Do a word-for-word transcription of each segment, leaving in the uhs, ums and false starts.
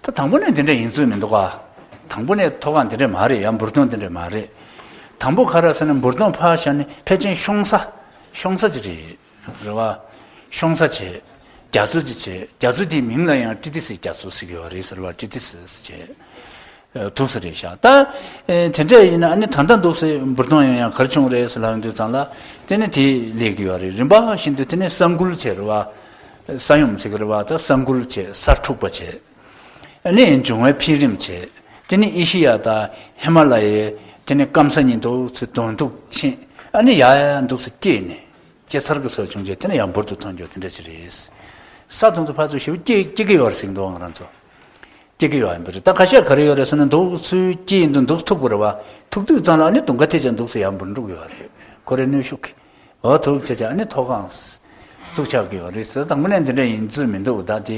ད་དང་པོ་ནས་འདི་འདྲ་ཡིན་ཚོད་མི་འདུག་ག་དང་པོ་ནས་ཐོག་ཁ་འདི་འདྲ་མ་རེད་ཡ། འབུར་སྟོང་འདི་འདྲ་མ་རེད། དང་པོ་ག་རེ་ཟེར་ན་འབུར་སྟོང་ཕར་བཞག་ནས་ཕལ་ཆེར་ཤོང་ས་ཤོང་ས་ཅིག་རེད། རེད་བ། ཤོང་ས་བྱས། རྒྱ་མཚོ་ཅིག་བྱས། རྒྱ་མཚོ་དེའི་མིང་ལ་ཡང་ཏྲི་ཏི་སེ་རྒྱ་མཚོ་ཟེར་གྱི་ཡོད་རེད་ཟེར་བ། ཏྲི་ཏི་སེ་ཟེར་བྱས། ཨ། འདུག་སེ་རེད་ཤག་ད། ཨེ། དེ་འདྲ་ཡིན་ན་ཨ་ནི་ད་ལྟ་འདུག་སེ་འབུར་སྟོང་ཡང་ཡང་ག་རེ་བྱུང་རེད་ཟེར་ལབ་ཡོང་དུས་ཙང་ལ། དེ་ནི་དེ་སླེབས་ཀྱི་ཡོད་རེད། རིམ་པ་བཞིན་དུ་དེ་ནི་ས་འགུལ་བྱས། རེད་བ། ས་ཡོམ་ཟེར་གྱི་རེད་བ། ད་ས་འགུལ་བྱས། ས་འཁྲུགས་པ་བྱས། ཨ་ནི་འབྱུང་བའི་འཕེལ་རིམ་བྱས། དེ་ནི་ཨེ་ཤི་ཡ་དང་ཧི་མ་ལ་ཡའི་དེ་ནི་སྐམ་ས་གཉིས་འདུག་སེ་གདོང་ཐུག་ཕྱིན། ཨ་ནི་ཡར་ཡར་འདུག་སེ་སྐྱེས་ནས་སྐྱེ་འཚར་གྱི་ཚོད་བྱུང་རྗེས་དེ་ནི་ཡང་འབུར་དུ་ཐོན་རྒྱུ་དེ་འདྲ་ཞིག་རེད། ས་དེ་ཚོ་ཕར་ཚུར་ཞེ་པོ་སྐྱེ་སྐྱེ་གི་ཡོད་རེད་ཟེར་གྱི་འདུག་ང་རང་ཚོ། སྐྱེ་གི་ཡོད་ཡིན་པ་རེད། ད་ཁ་ཤས་ག་རེ་ཡོད་རེད་ཟེར་ན། འདུག་སེ་སྐྱེ་ཡིན་དུས་འདུག་སེ་ཐུག་པ་རེད་བ། ཐུག་དུས་ཙང་ལ་ཨ་ནི་གདོང་ཁ་ཐེག་བྱས་འདུག་སེ་ཡར་འབུར་འགྲོ་གི་ཡོད་རེད། ཁོ་རའི་གནོན་ཤུགས་ཀྱིས། འོ། ཐུག་བྱས་བྱས་ཨ་ནི་མཐོ་སྒང་ཐུག་ཆགས་ཀྱི་ཡོད་རེད་ཟེར། དང་པོ་ནས་འདི་འདྲ་ཡིན་ཚོད་མི་འདུག་ད་དེ་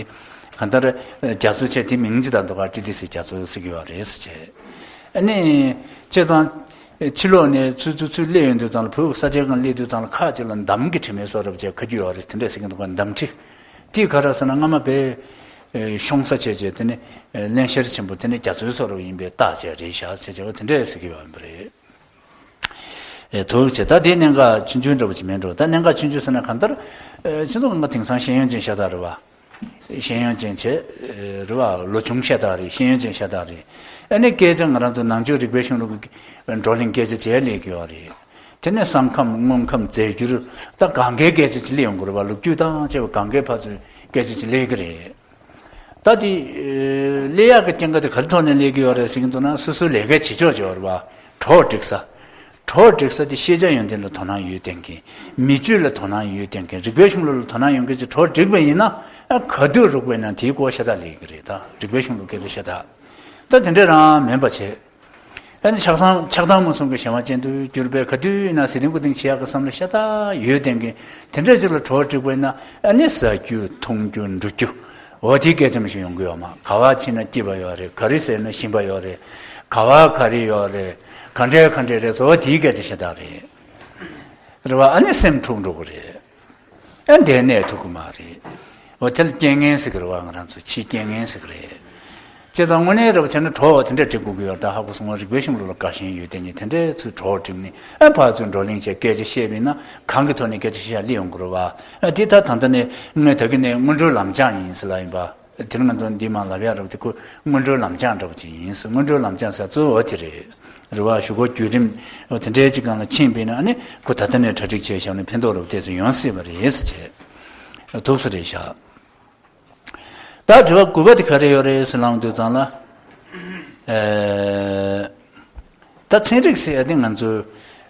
གང་ལྟར་རྒྱ་མཚོ་བྱས་དེ་མིང་ཅིག་དང་འདུག་ག་ཏྲི་ཏི་སེ་རྒྱ་མཚོ་ཟེར་གྱི་ཡོད་རེད་ཟེར་བྱས། ཨ་ནི་བྱས་ཙང་ཕྱི་ལོགས་ནས་ཚུར་ཚུར་ཚུར་སླེབས་ཡོང་དུས་ཙང་ལ། བོད་ས་ཆའི་སྒང་སླེབས་དུས་ཙང་ལ་ཁ་ཅིག་ལ་འདམ་གྱི་དྲི་མའི་བཟོ་འདྲ་བྱས་ཁ་རྒྱུ་ཡོད་རེད། དེ་འདྲ་ཟེར་གྱི་འདུག་ག་འདམ་དྲི། དེ་ག་རེ་ཟེར་ན་སྔ་མ་དཔེ་ཤོང་ས་བྱས་བྱས་དེ་ནི་བརླན་གཤེར་ཆེན་པོ་དེ་ནི་རྒྱ་མཚོའི་བཟོ་འདྲ་ཡིན་པས་བཏགས་བྱས་རེད་ཤག་ཟེར་བྱས་པ་དེ་འདྲ་ཟེར་གྱི་ཡོད་པ་རེད། ཨེ། ཐུག་བྱས། ད་དེ་གནད་འགག་ཆུང་ཆུང་འདྲ་པོ་ཅིག་མིན་འགྲོ། ད་གནད་འགག་ཆུང་ཆུང་ཟེར་ན་གང་ལྟར། ཨེ། སྤྱི་ཚོགས་ཁང་ག་དེང་སང་ཤེས་ཡོན་ཅན་ཤ་སྟག་རེད་བ། ཤེས་ཡོན་ཅན་བྱས། ཨེ། རེད་བ། ལོ་ཆུང་ཤ་སྟག་རེད། ཤེས་ཡོན་ཅན་ཤ་སྟག་རེད། ཨ་ནི་སྐད་ཆ་ང་རང་ཚོ་ནང་ཆོས་རིག་པའི་གཞུང་ལུགས་ཀྱི་བགྲོ་གླེང་སྐད་ཆ་བྱས་སླེབས་ཀྱི་ཡོད་རེད། དེ་ནས་ས་ཁམས་དངོས་ཁམས་རྫས་འགྱུར། ད་གང་གའི་སྐད་ཆ་ཅིག་སླེབས་ཡོང་གི་རེད་བ། ལོ་རྒྱུས་དང་བཅས་པ་གང་གའི་ཕར་ཚུར་སྐད་ཆ་ཅིག་སླེབས་ཀྱི་རེད། ད་དེ་སླེབས་ཡག་གི་རྐྱེན་ག་དེ་ག་རེ་ཐོག་ནས་སླེབས་ཀྱི་ཡོད་རེད་ཟེར་གྱི་འདུག་ན། སོ་སོའི་ལས་ཀའི་བྱེད་ཕྱོགས་ཅིག་ཡོད་རེད་བ། གྲོགས་སྒྲིག་ས། གྲོགས་སྒྲིག་ས་དེ་ཤེས་བྱ་ཡོན་ཏན་ལ་དོ་སྣང་ཡོད་བསྡད་མཁན། མི་སྤྱོད་ལ་དོ་སྣང་ཡོད་བསྡད་མཁན། རིག་པའི་གཞུང་ལུགས་ལ་དོ་སྣང་ཡོད་མཁན་ཅིག་གྲོགས་སྒྲིག་པ་ཡིན་ན། ཨ། ག་དུས་རུག་པ་ཡིན་ན་དེའི་སྐོར་ཤ་སྟག་སླེབས་ཀྱི་རེད། ད་རིག་པའི་གཞུང་ལུགས་སྐད་ཆ་ཤ་སྟག་ད་དེ་འདྲ་རང་མིན་པ་བྱས། ཨ་ནི་ཆགས་སང་ཆགས་སྡང་མུན་གསུམ་གྱི་གཞན་དབང་ཅན་དུ་གྱུར་པའི། ག་དུས་ཡིན་ན་ཟས་ལྡན་ཀུན་ལྡན་བྱེད་ཡག་གི་བསམ་བློ་ཤ་སྟག་ཡོད་བསྡད་མཁན། དེ་འདྲ་ཅིག་ལ་གྲོགས་སྒྲིག་པ་ཡིན་ན། ཨ་ནི་ཟ་རྒྱུ་འཐུང་རྒྱུ་འགྲོ་རྒྱུ། འོ། དེའི་སྐད་ཆ་མི་ཞིག་ཡོང་གི་ཡོད་མ། ག་པར་ཕྱིན་ན་སྐྱིད་པ་ཡོད་རེད། ག་རེ་ཟས་ན་ཞིམ་པ་ཡོད་རེད། ག་པར་ག་རེ་ཡོད་རེད། ག་འདྲའི་ག་འདྲའི་རེད་ཟེར། འོ། དེའི་སྐད་ཆ་ཤ་སྟག་རེད། རེད་བ། ཨ་ནི་སེམས་འཁྲུག་འགྲོ་གི་རེད། ཨ། འདིར་གནས་ཐུབ་ཀྱི་མ་རེད། འོ། དེ་ལ་རྐྱེན་ངན་ཟེར་གྱི་རེད་བ། ང་རང་ཚོ་ཕྱིའི་རྐྱེན་ངན་ཟེར་གྱི་རེད། བྱས་ཙང་དངོས་གནས་རེད་པ་བྱས་ན་གྲོགས་དེ་འདྲ་སྒྲིག་དགོས་ཀྱི་ཡོད་རེད། ད་ཧ་གོ་སོང་ང་། རིག་པའི་གཞུང་ལུགས་ལ་དགའ་ཞེན་ཡོད་བསྡད་མཁན་དེ་འདྲའི་ཚོའི་གྲོགས་སྒྲིག་ནས། ཨ། ཕར་ཚུར་བགྲོ་གླེང་བྱས་སྐད་ཆ་བཤད་པ་ཡིན་ན། གང་གི་ཐོག་ནས་སྐད་ཆ་བཤད་ཡ་སླེབས་ཡོང་གི་རེད་བ། ཨ། དེ་ད་ད་ལྟ་ནས་ངས་ད་གིན་ནས་སྔོན་འགྲོའི་ལམ་སྦྱང་ཡིན་ཟེར་ལབ་ཡིན་པ། དེ་ནི་ང་ཚོ་འདི་མར་ལབ་ཡག་རེད་པ། དེ་ཁོ་སྔོན་འགྲོའི་ལམ་སྦྱང་འདྲ་པོ་ཅིག་ཡིན་ཟེར། སྔོན་འགྲོའི་ལམ་སྦྱང་ཟེར་གཙོ་བོ་དེ་རེད། རེད་བ། གཞུག་གུ་བརྒྱུད་རིམ། འོ། དེ་འདྲའི་ཅིག་སྒང་ལ་ཕྱིན་པ་ཡིན་ན། ཨ་ནི་ཁོ་ད་ལྟ་ནས་གྲ་སྒྲིག་བྱས་བཞག་ན་ཕན་ཐོགས་རབ་ཏོག་ཙམ་ཡོང་སྲིད་པ་རེད་ཟེར་བྱས། འདུག་སེ་རེད་ཤག་ད་དྲི་བ་དགུ་པ་དེ་ག་རེ་ཡོད་རེད་ཟེར་ལབ་དུས་ཙང་ལ། ཨེ། ད་ཚན་རིག་ཟེར་ཡ་དེ་ང་ཚོས།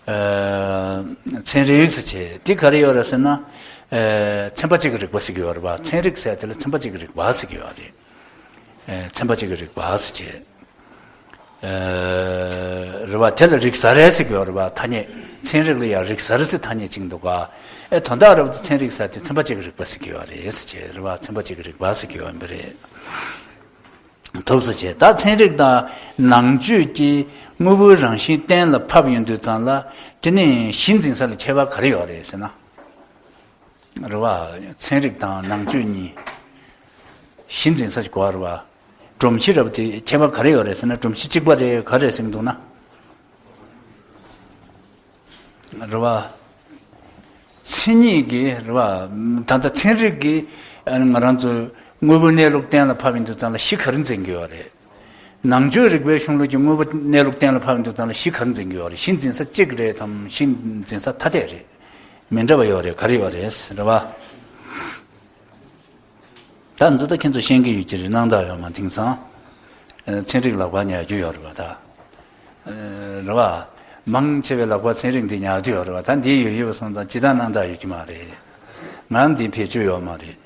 ཨེ། ཚན་རིག་ཟེར་བྱས་དེ་ག་རེ་ཡོད་རེད་ཟེར་ན། ཨེ། ཚན་པ་གཅིག་གི་རིག་པ་ཟེར་གྱི་ཡོད་རེད་བ། ཚན་རིག་ཟེར་ཡ་དེ་ལ་ཚན་པ་གཅིག་གི་རིག་པ་ཟེར་གྱི་ཡོད་རེད། ཨེ། ཚན་པ་གཅིག་གི་རིག་པ་ཟེར་བྱས། ཨེ། རེད་བ། དེ་ལ་རིག་གསར་ཟེར་གྱི་ཡོད་རེད་བ། ཐ་སྙད། ཚན་རིག་ལ་ཡང་རིག་གསར་ཟེར་ཐ་སྙད་ཅིག་འདུག་ག་ཨེ། དོན་དག་རེད་བ། ཚན་རིག་ཟེར་དེ་ཚན་པ་གཅིག་གི་རིག་པ་ཟེར་གྱི་ཡོད་རེད་ཟེར་བྱས། རེད་བ། ཚན་པ་གཅིག་གི་རིག་པ་ཟེར་གྱི་ཡོད་པ་རེད། འདུག་སེ་བྱས། ད་ཚན་རིག་དང་ནང་ཆོས་ཀྱིས་དངོས་པོའི་རང་བཞིན་གཏན་ལ་ཕབ་ཡོང་དུས་ཙང་ལ། དེ་ནི་གཞི་འཛིན་ས་ལ་ཁྱད་པར་ག་རེ་ཡོད་རེད་ཟེར་ན། རེད་བ། ཚན་རིག་དང་ནང་ཆོས་གཉིས། གཞི་འཛིན་ས་ཅིག་དགོས་རེད་བ། སྒྲོམ་གཞི་རེད་བ། དེ་ཁྱད་པར་ག་རེ་ཡོད་རེད་ཟེར་ན། སྒྲོམ་གཞི་གཅིག་པ་རེད། ག་རེ་ཟེར་གྱི་འདུག་ན། རེད་བ། མཚན་ཉིད་ཀྱིས། རེད་བ། ད་ལྟ་ཚན་རིག་གིས་ང་རང་ཚོའི་དངོས་པོའི་གནས་ལུགས་གཏན་ལ་ཕབ་ཡོང་དུས་ཙང་ལ་གཞི་ག་རེ་འཛིན་གྱི་ཡོད་རེད། ནང་ཆོས་རིག་པའི་གཞུང་ལུགས་ཀྱི་དངོས་པོའི་གནས་ལུགས་གཏན་ལ་ཕབ་ཡོང་དུས་ཙང་ལ་གཞི་ག་རེ་འཛིན་གྱི་ཡོད་རེད། གཞི་འཛིན་ས་གཅིག་རེད་དམ། གཞི་འཛིན་ས་ཐ་དད་རེད། མི་འདྲ་བ་ཡོད་རེད། ག་རེ་ཡོད་རེད། རེད་བ། ད་འཛུ་ད་ཁྱེད་ཚོ་ཤེས་ཀྱི་ཡོད་ཀྱི་རེད། སྣང་དག་ཡོད་མ། དེང་སང་ཚན་རིག་ལག་པ་ཉར་རྒྱུ་ཡོད་རེད་བ། ད་རེད་བ། མང་ཆེ་བའི་ལག་པ་ཚན་རིག་འདི་ཉར་རྒྱུ་ཡོད་རེད་བ། ད་འདི་ཡོད་ཡོད་པ་སོང་ཙང་ཇི་ལྟར་སྣང་དག་ཡོད་ཀྱི་མ་རེད། ང་འདི་བེད་སྤྱོད་ཡོད་མ་རེད།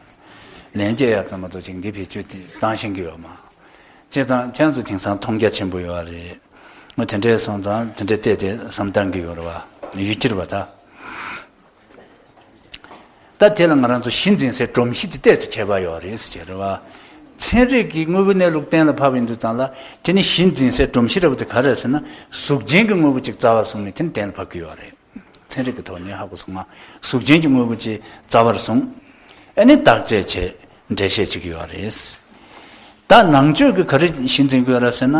ལན་སྐྱེལ་ཡ་ཙམ་མ་གཏོགས་ཅིག་འདི་བེད་སྤྱོད་དེ་བཏང་ཤེས་ཀྱི་ཡོད་མ། བྱས་ཙང་ཁྱེད་ཚོ་དེང་སང་མཐོང་རྒྱ་ཆེན་པོ་ཡོད་རེད། ང་དེ་འདྲས་སོང་ཙང་དེ་འདྲས་བལྟས་ཏེ་བསམ་བཏང་གི་ཡོད་རེད་བ། ཡོད་ཀྱི་རེད་བ་ད། ད་དེ་ལ་ང་རང་ཚོ་གཞི་འཛིན་སའི་སྒྲོམ་གཞི་དེ་ཏོག་ཙམ་ཁྱད་པར་ཡོད་རེད་ཟེར་བྱས་རེད་བ། ཚན་རིག་གིས་དངོས་པོའི་གནས་ལུགས་གཏན་ལ་ཕབ་ཡོང་དུས་ཙང་ལ། དེ་ནི་གཞི་འཛིན་སའི་སྒྲོམ་གཞི་རེད་བ། དེ་ག་རེ་རེད་ཟེར་ན། གཟུགས་ཅན་གྱི་དངོས་པོ་གཅིག་རྩ་བར་བཟུང་ནས་དེ་ནི་གཏན་ལ་ཕབ་ཀྱི་ཡོད་རེད། ཚན་རིག་གི་ཐོག་ནས་ཧ་གོ་སོང་ང་། གཟུགས་ཅན་གྱི་དངོས་པོ་གཅིག་རྩ་བར་བཟུང་། ཨ་ནི་བརྟག་དཔྱད་བྱས་འགྲེལ་བཤད་བྱེད་ཀྱི་ཡོད་རེད། ད་ནང་ཆོས་ཀྱི་ག་རེ་གཞི་འཛིན་དགོས་ར་ཟེར་ན།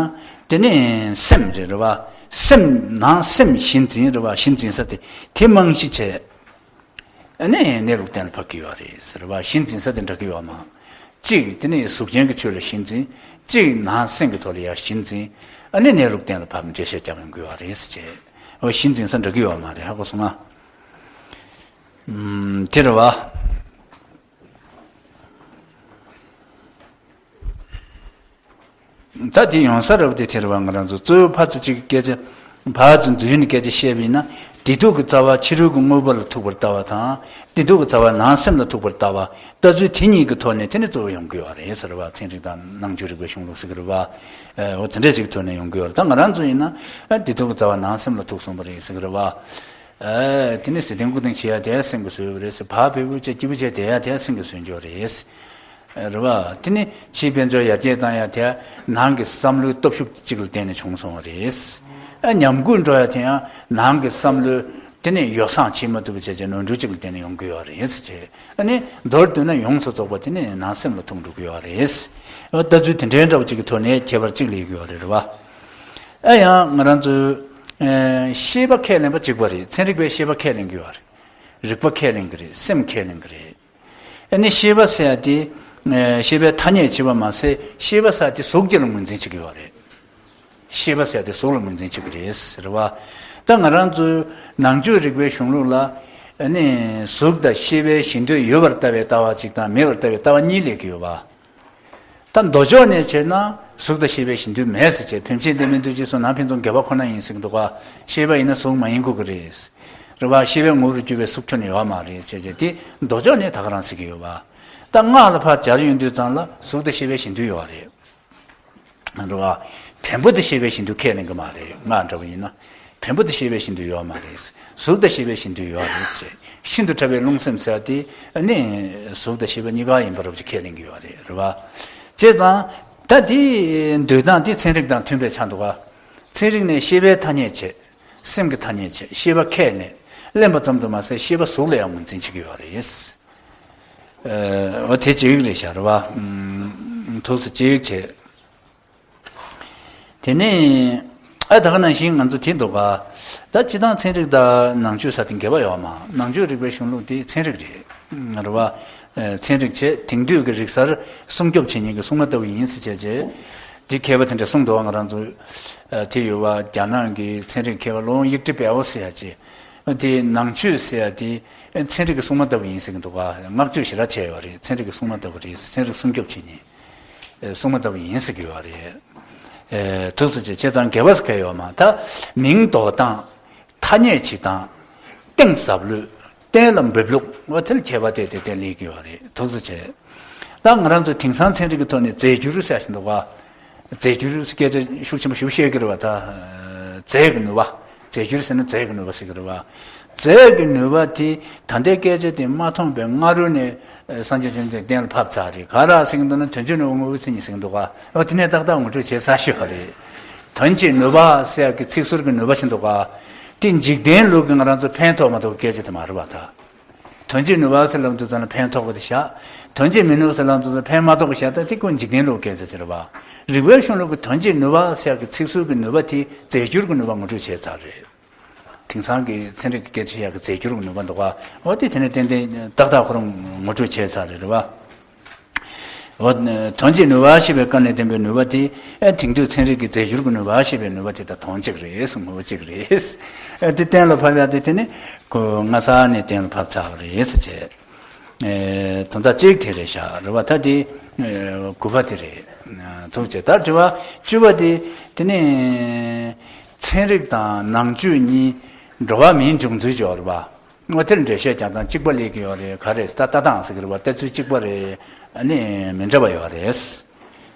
དེ་ནི་སེམས་རེད། རེད་བ། སེམས་ནང་སེམས་གཞི་འཛིན། རེད་བ། གཞི་འཛིན་ས་དེ་དེ་རྨང་གཞི་བྱས། ཨ་ནི་གནས་ལུགས་གཏན་ལ་ཕབ་ཀྱི་ཡོད་རེད་ཟེར་བ། གཞི་འཛིན་ས་དེ་འདྲ་གི་ཡོད་མ། གཅིག་དེ་ནི་གཟུགས་ཅན་གྱི་ཆོས་ལ་གཞི་འཛིན། གཅིག་ནང་སེམས་ཀྱི་ཐོག་ལ་ཡང་གཞི་འཛིན། ཨ་ནི་གནས་ལུགས་གཏན་ལ་ཕབ་འགྲེལ་བཤད་རྒྱག་ཡོང་གི་ཡོད་རེད་ཟེར་བྱས། འོ་གཞི་འཛིན་ས་འདྲ་གི་ཡོད་མ་རེད། ཧ་གོ་སོང་ང་། ཨུམ། དེ་རེད་བ། ད་དེ་ཡོང་ས་རབ་དེ་དེ་རེད་བ། ང་རང་ཚོ་གཙོ་བོ་ཕར་ཚུར་གཅིག་སྐད་ཆ། ཕར་ཚུར་འཛུལ་ནས་སྐད་ཆ་བཤད་པ་ཡིན་ན། བདེ་སྡུག་གི་རྩ་བ་ཕྱི་རོལ་གྱི་དངོས་པོ་ལ་ཐུག་པར་ལྟ་བ་དང་། བདེ་སྡུག་གི་རྩ་བ་ནང་སེམས་ལ་ཐུག་པར་ལྟ་བ། ལྟ་ཚུལ་དེ་གཉིས་ཀྱི་ཐོག་ནས་དེ་ནི་གཙོ་བོ་ཡོང་གི་ཡོད་རེད་ཟེར་བ། ཚན་རིག་དང་ནང་ཆོས་རིག་པའི་གཞུང་ལུགས་ཟེར་གི་རེད་བ། ཨ། འོ་དེ་འདྲ་ཅིག་ཐོག་ནས་ཡོང་གི་ཡོད་རེད། ད་ང་རང་ཚོ་ཡིན་ན། ཨ། བདེ་སྡུག་གི་རྩ་བ་ནང་སེམས་ལ་ཐུག་སོང་བ་རེད་ཟེར་གི་རེད་བ། ཨ། དེ་ནི་ཟས་ལྡན་ལྐུགས་ལྡན་བྱེད་ཡ་དེ་སེམས་ཀྱིས་བཟོས་པ་རེད་ཟེར། བག་ཕེབས་པོ་བྱས་སྐྱིད་པོ་བྱས་བསྡད་ཡ་དེ་སེམས་ཀྱིས་བཟོས་འགྱོ་རེད། རེད་བ། དེ་ནི་ཕྱིའི་དཔལ་འབྱོར་ཡར་རྒྱས་བཏང་ཡ་དེ་ནང་གི་བསམ་བློའི་སྟོབས་ཤུགས་གཅིག་ལ་བརྟེན་ནས་བྱུང་སོང་བ་རེད། ཨ། ཉམས་རྒུད་འགྲོ་ཡ་དེ་ཡང་ནང་གི་བསམ་བློའི་དེ་ནི་ཡོ་བསྲང་བྱེད་མ་ཐུབ་པ་བྱས་བྱས་ནོར་འཁྲུལ་གཅིག་ལ་བརྟེན་ནས་ཡོང་གི་ཡོད་རེད་ཟེར་བྱས། ཨ་ནི་མདོར་བསྡུས་ན་ཡོངས་སུ་རྫོགས་པ་དེ་ནི་ནང་སེམས་ལ་ཐུག་འགྲོ་གི་ཡོད་རེད། ཨ། ལྟ་ཚུལ་དེ་འདྲའི་འདྲ་བོ་གཅིག་གི་ཐོག་ནས་ཁྱད་པར་གཅིག་སླེབས་ཀྱི་ཡོད་རེད། རེད་བ། ཨ། ཡང་ང་རང་ཚོའི། ཨ། ཤེས་པ་ཁས་ལེན་པ་གཅིག་པ་རེད། ཚན་རིག་པས་ཤེས་པ་ཁས་ལེན་གྱི་ཡོད་རེད། རིག་པ་ཁས་ལེན་གྱི་རེད། སེམས་ཁས་ལེན་གྱི་རེད། ཨ་ནི་ཤེས་པ་ཟེར་ཡ་དེ། ཨ། ཤེས་པའི་ཐ་སྙད་བྱེད་པ་མ་ཟད། ཤེས་པ་ཟེར་ཡ་དེ་གཟུགས་ཅིག་ལ་ངོས་འཛིན་བྱེད་ཀྱི་ཡོད་རེད། ཤེས་པ་ཟེར་ཡ་དེ་གཟུགས་ལ་ངོས་འཛིན་བྱེད་ཀྱི་རེད། རེད་བ། ད་ང་རང་ཚོའི་ནང་ཆོས་རིག་པའི་གཞུང་ལུགས་ལ། ཨ་ནི་གཟུགས་དང་ཤེས་པའི་གཞི་མཐུན་ཡོད་པར་ལྟ་བའི་ལྟ་བ་གཅིག་དང་། མེད་པར་ལྟ་བའི་ལྟ་བ་གཉིས་སླེབས་ཀྱི་ཡོད་པ། ད་མདོ་ཕྱོགས་ནས་བྱས་ན་གཟུགས་དང་ཤེས་པའི་གཞི་མཐུན་མེད་ཟེར་བྱས། བེམ་ཤེས་ལྡན་མིན་འདུ་བྱེད་གསུམ་ནང་ཕན་ཚུན་འགལ་བ་ཁོ་ན་ཡིན་ཟེར་གྱི་འདུག་ག། ཤེས་པ་ཡིན་ན་གཟུགས་མ་ཡིན་དགོས་ཀྱི་རེད། རེད་བ། ཤེས་པའི་ངོ་བོར་གྱུར་པའི་གཟུགས་ཁྱོན་ནས་ཡོད་མ་རེད་ཟེར་བྱས། དེ་མདོ་ཕྱོགས་ནས་ད་ག་རང་ཟེར་གྱི་ཡོད་པ། ད་སྔགས་ལ་ཕར་སྦྱར་ཡོང་དུས་ཙམ་ལ་གཟུགས་དང་ཤེས་པའི་གཞི་མཐུན་ཡོད་རེད། རེད་བ། བེམ་པོ་དང་ཤེས་པའི་གཞི་མཐུན་ཁས་ལེན་གྱི་མ་རེད། སྔགས་འདྲ་བོ་ཡིན་ན། བེམ་པོ་དང་ཤེས་པའི་གཞི་མཐུན་ཡོད་མ་རེད། གཟུགས་དང་ཤེས་པའི་གཞི་མཐུན་ཡོད་རེད་ཟེར། ཤིན་ཏུ་ཕྲ་བའི་རླུང་སེམས་ཟེར་ཡ་དེ་ནི་གཟུགས་དང་ཤེས་པ་གཉིས་ཀ་ཡིན་པ་འདྲ་བོ་ཅིག་ཁས་ལེན་གྱི་ཡོད་རེད། རེད་བ། བྱས་ཙང་ད་དེའི་འདོད་སྟངས་དེ་ཚན་རིག་དང་མཐུན་པའི་ཆ་འདུག་ག། ཚན་རིག་ནས་ཤེས་པའི་ཐ་སྙད་བྱས། སེམས་ཀྱི་ཐ་སྙད་བྱས། ཤེས་པ་ཁས་ལེན། ལེན་པ་ཙམ་དུ་མ་ཟད་ཤེས་པ་གཟུགས་ལ་ཡང་ངོས་འཛིན་བྱེད་ཀྱི་ཡོད་རེད། ཨ། འོ་དེ་གཅིག་རེད་ཤག། རེད་བ། ཨུམ། ཐུགས་སུ་གཅིག་བྱས། དེ་ནས། ཨ། ད་ག་ནང་བཞིན་ང་ཚོ་དེ་འདུག་ག། ད་སྤྱིར་བཏང་ཚན་རིག་དང་ནང་ཆོས་ཟེར་དེ་འགལ་བ་ཡོད་མ། ནང་ཆོས་རིག་པའི་གཞུང་ལུགས་དེ་ཚན་རིག་རེད། རེད་བ། ཨ། ཚན་རིག་བྱས། དེང་དུས་ཀྱི་རིག་གསར་སྲུང་སྐྱོབ་བྱེད་མཁན་གྱི་སྲུང་མ་ལྟ་བུ་ཡིན་ཟེར་བྱས་བྱས། དེ་མཁས་པ་དེ་འདྲས་གསུངས་འདུག་ག། ང་རང་ཚོ། ཨ། དེ་ཡོད་བ། རྒྱ་ནག་གི་ཚན་རིག་མཁས་པ་ལོང་ཡིག་ཏི་པའོ་ཟེར་ཡ་ཅིག། དེ་ནང་ཆོས་ཟེར་ཡ་དེ་ཚན་རིག་གི་སྲུང་མ་ལྟ་བུ་ཡིན་ཟེར་གྱི་འདུག་ག། བསྔགས་བརྗོད་ཞེ་དྲག་བྱས་ཡོད་རེད། ཚན་རིག་གི་སྲུང་མ་ལྟ་བུ་རེད། ཚན་རིག་སྲུང་སྐྱོབ་བྱེད་མཁན། ཨེ། སྲུང་མ་ལྟ་བུ་ཡིན་ཟེར་གྱི་ཡོད་རེད། ཨེ། ཐུགས་སུ་ཆེ། བྱས་ཙང་འགལ་བ་ཟེར་མཁན་ཡོད་མ། ད་མིང་འདོགས་སྟངས། ཐ་སྙད་བྱེད་སྟངས། གཏིང་ཟབ་ལོས། གཏན་ལ་འབེབས་ལུགས། འོ་དེ་ལ་ཁྱད་པར་དེ་དེ་གཏན་སླེབས་ཀྱི་ཡོད་རེད། ཐུགས་སུ་ཆེ། ད་ང་རང་ཚོ་དེང་སང་ཚན་རིག་གི་ཐོག་ནས་རྫས་འགྱུར་ཟེར་བཞིན་འདུག་ག། རྫས་འགྱུར་སྐད་ཆ་ཤུགས་ཆེན་པོ་ཞིག་བཤད་ཀྱི་རེད་བ། ད་རྫས་ཀྱི་ནུས་པ། རྫས་འགྱུར་ཟེར་ན་རྫས་ཀྱི་ནུས་པ་ཟེར་གྱི་རེད་བ། རྫས་ཀྱི་ནུས་པ་དེ་ད་ལྟའི་སྐད་ཆ་དེ་མ་མཐོང་པའི་སྔ་རོལ་ནས་སངས་རྒྱས་བཅོམ་ལྡན་འདས་གཏན་ལ་ཕབ་ཚར་རེད། ག་རེ་ཟེར་གྱི་འདུག་ན། དོན་བྱེད་ནུས་པ་དངོས་པོའི་མཚན་ཉིད་ཟེར་གྱི་འདུག་ག། འོ་དེ་ནས་ཏག་ཏག་ངོ་སྤྲོད་བྱས་ཚར་ཤག་རེད། དོན་བྱེད་ནུས་པ་ཟེར་ཡག་གི་ཚིག་ཟུར་གྱི་ནུས་པ་ཟེར་གྱི་འདུག་ག། དེ་འཇིག་རྟེན་ལུགས་ཀྱི་ང་རང་ཚོ་ཕན་ཐོགས་མ་ཐོགས་སྐད་ཆ་དེ་མ་རེད་བ། ད། དོན་བྱེད་ནུས་པ་ཟེར་ལབ་དུས་ཙམ་ལ་ཕན་ཐོགས་པ་དེ་བཞག། དོན་བྱེད་མི་ནུས་པ་ཟེར་ལབ་དུས་ཙམ་ལ་ཕན་མ་ཐོགས་པ་བཞག། ད་དེ་ཀུན་འཇིག་རྟེན་ལུགས་སྐད་ཆ་ཟེར་བ། རིག་པའི་གཞུང་ལུགས་ཀྱི་དོན་བྱེད་ནུས་པ་ཟེར་ཡག་གི་ཚིག་ཟུར་གྱི་ནུས་པ་དེ་རྫས་འགྱུར་གྱི་ནུས་པ་ངོ་སྤྲོད་བྱས་ཚར་རེད། དེང་སང་གི་ཚན་རིག་གི་སྐད་ཆ་བཤད་ཡག་གི་རྫས་འགྱུར་གྱི་ནུས་པ་འདུག་ག། འོ་དེ་དེ་ནས་ཏན་ཏན་ཏག་ཏག་ཁོ་རང་ངོ་སྤྲོད་བྱས་ཚར་རེད། རེད་བ། འོ། དོན་བྱེད་ནུས་པ་ཞེས་པའི་སྐབས་ནས་བསྟན་པའི་ནུས་པ་དེ། ཨེ། དེང་དུས་ཚན་རིག་གི་རྫས་འགྱུར་གྱི་ནུས་པ་ཞེས་པའི་ནུས་པ་དེ་དང་དོན་གཅིག་རེད། ངོ་བོ་གཅིག་རེད། ཨེ། དེ་གཏན་ལ་ཕབ་ཡག་དེ་དེ་ནི་ཁོ་སྔ་ས་ནས་གཏན་ལ་ཕབ་ཚར་བ་རེད་ཟེར་བྱས། ཨེ། དོན་དག་གཅིག་དེ་རེད་ཤག། རེད་བ། ད་དེ། ཨེ། དགུ་པ་དེ་རེད། ཐུགས་རྗེ་ཆེ། ད་དྲི་བ་བཅུ་པ་དེ། དེ་ནི་ཚན་རིག་དང་ནང་ཆོས་གཉིས་འགྲོ་བ་མིའི་འབྱུང་ཚུལ་ཅིག་ཡོད་རེད་པ། འོ་དེར་འགྲེལ་བཤད་རྒྱག་སྟངས་གཅིག་པ་སླེབས་ཀྱི་ཡོད་རེད། ག་རེ་ཟེར། ལྟ་སྟངས་ཟེར་གྱི་རེད་པ། ལྟ་ཚུལ་གཅིག་པ་རེད། ཨ་ནི་མི་འདྲ་བ་ཡོད་རེད།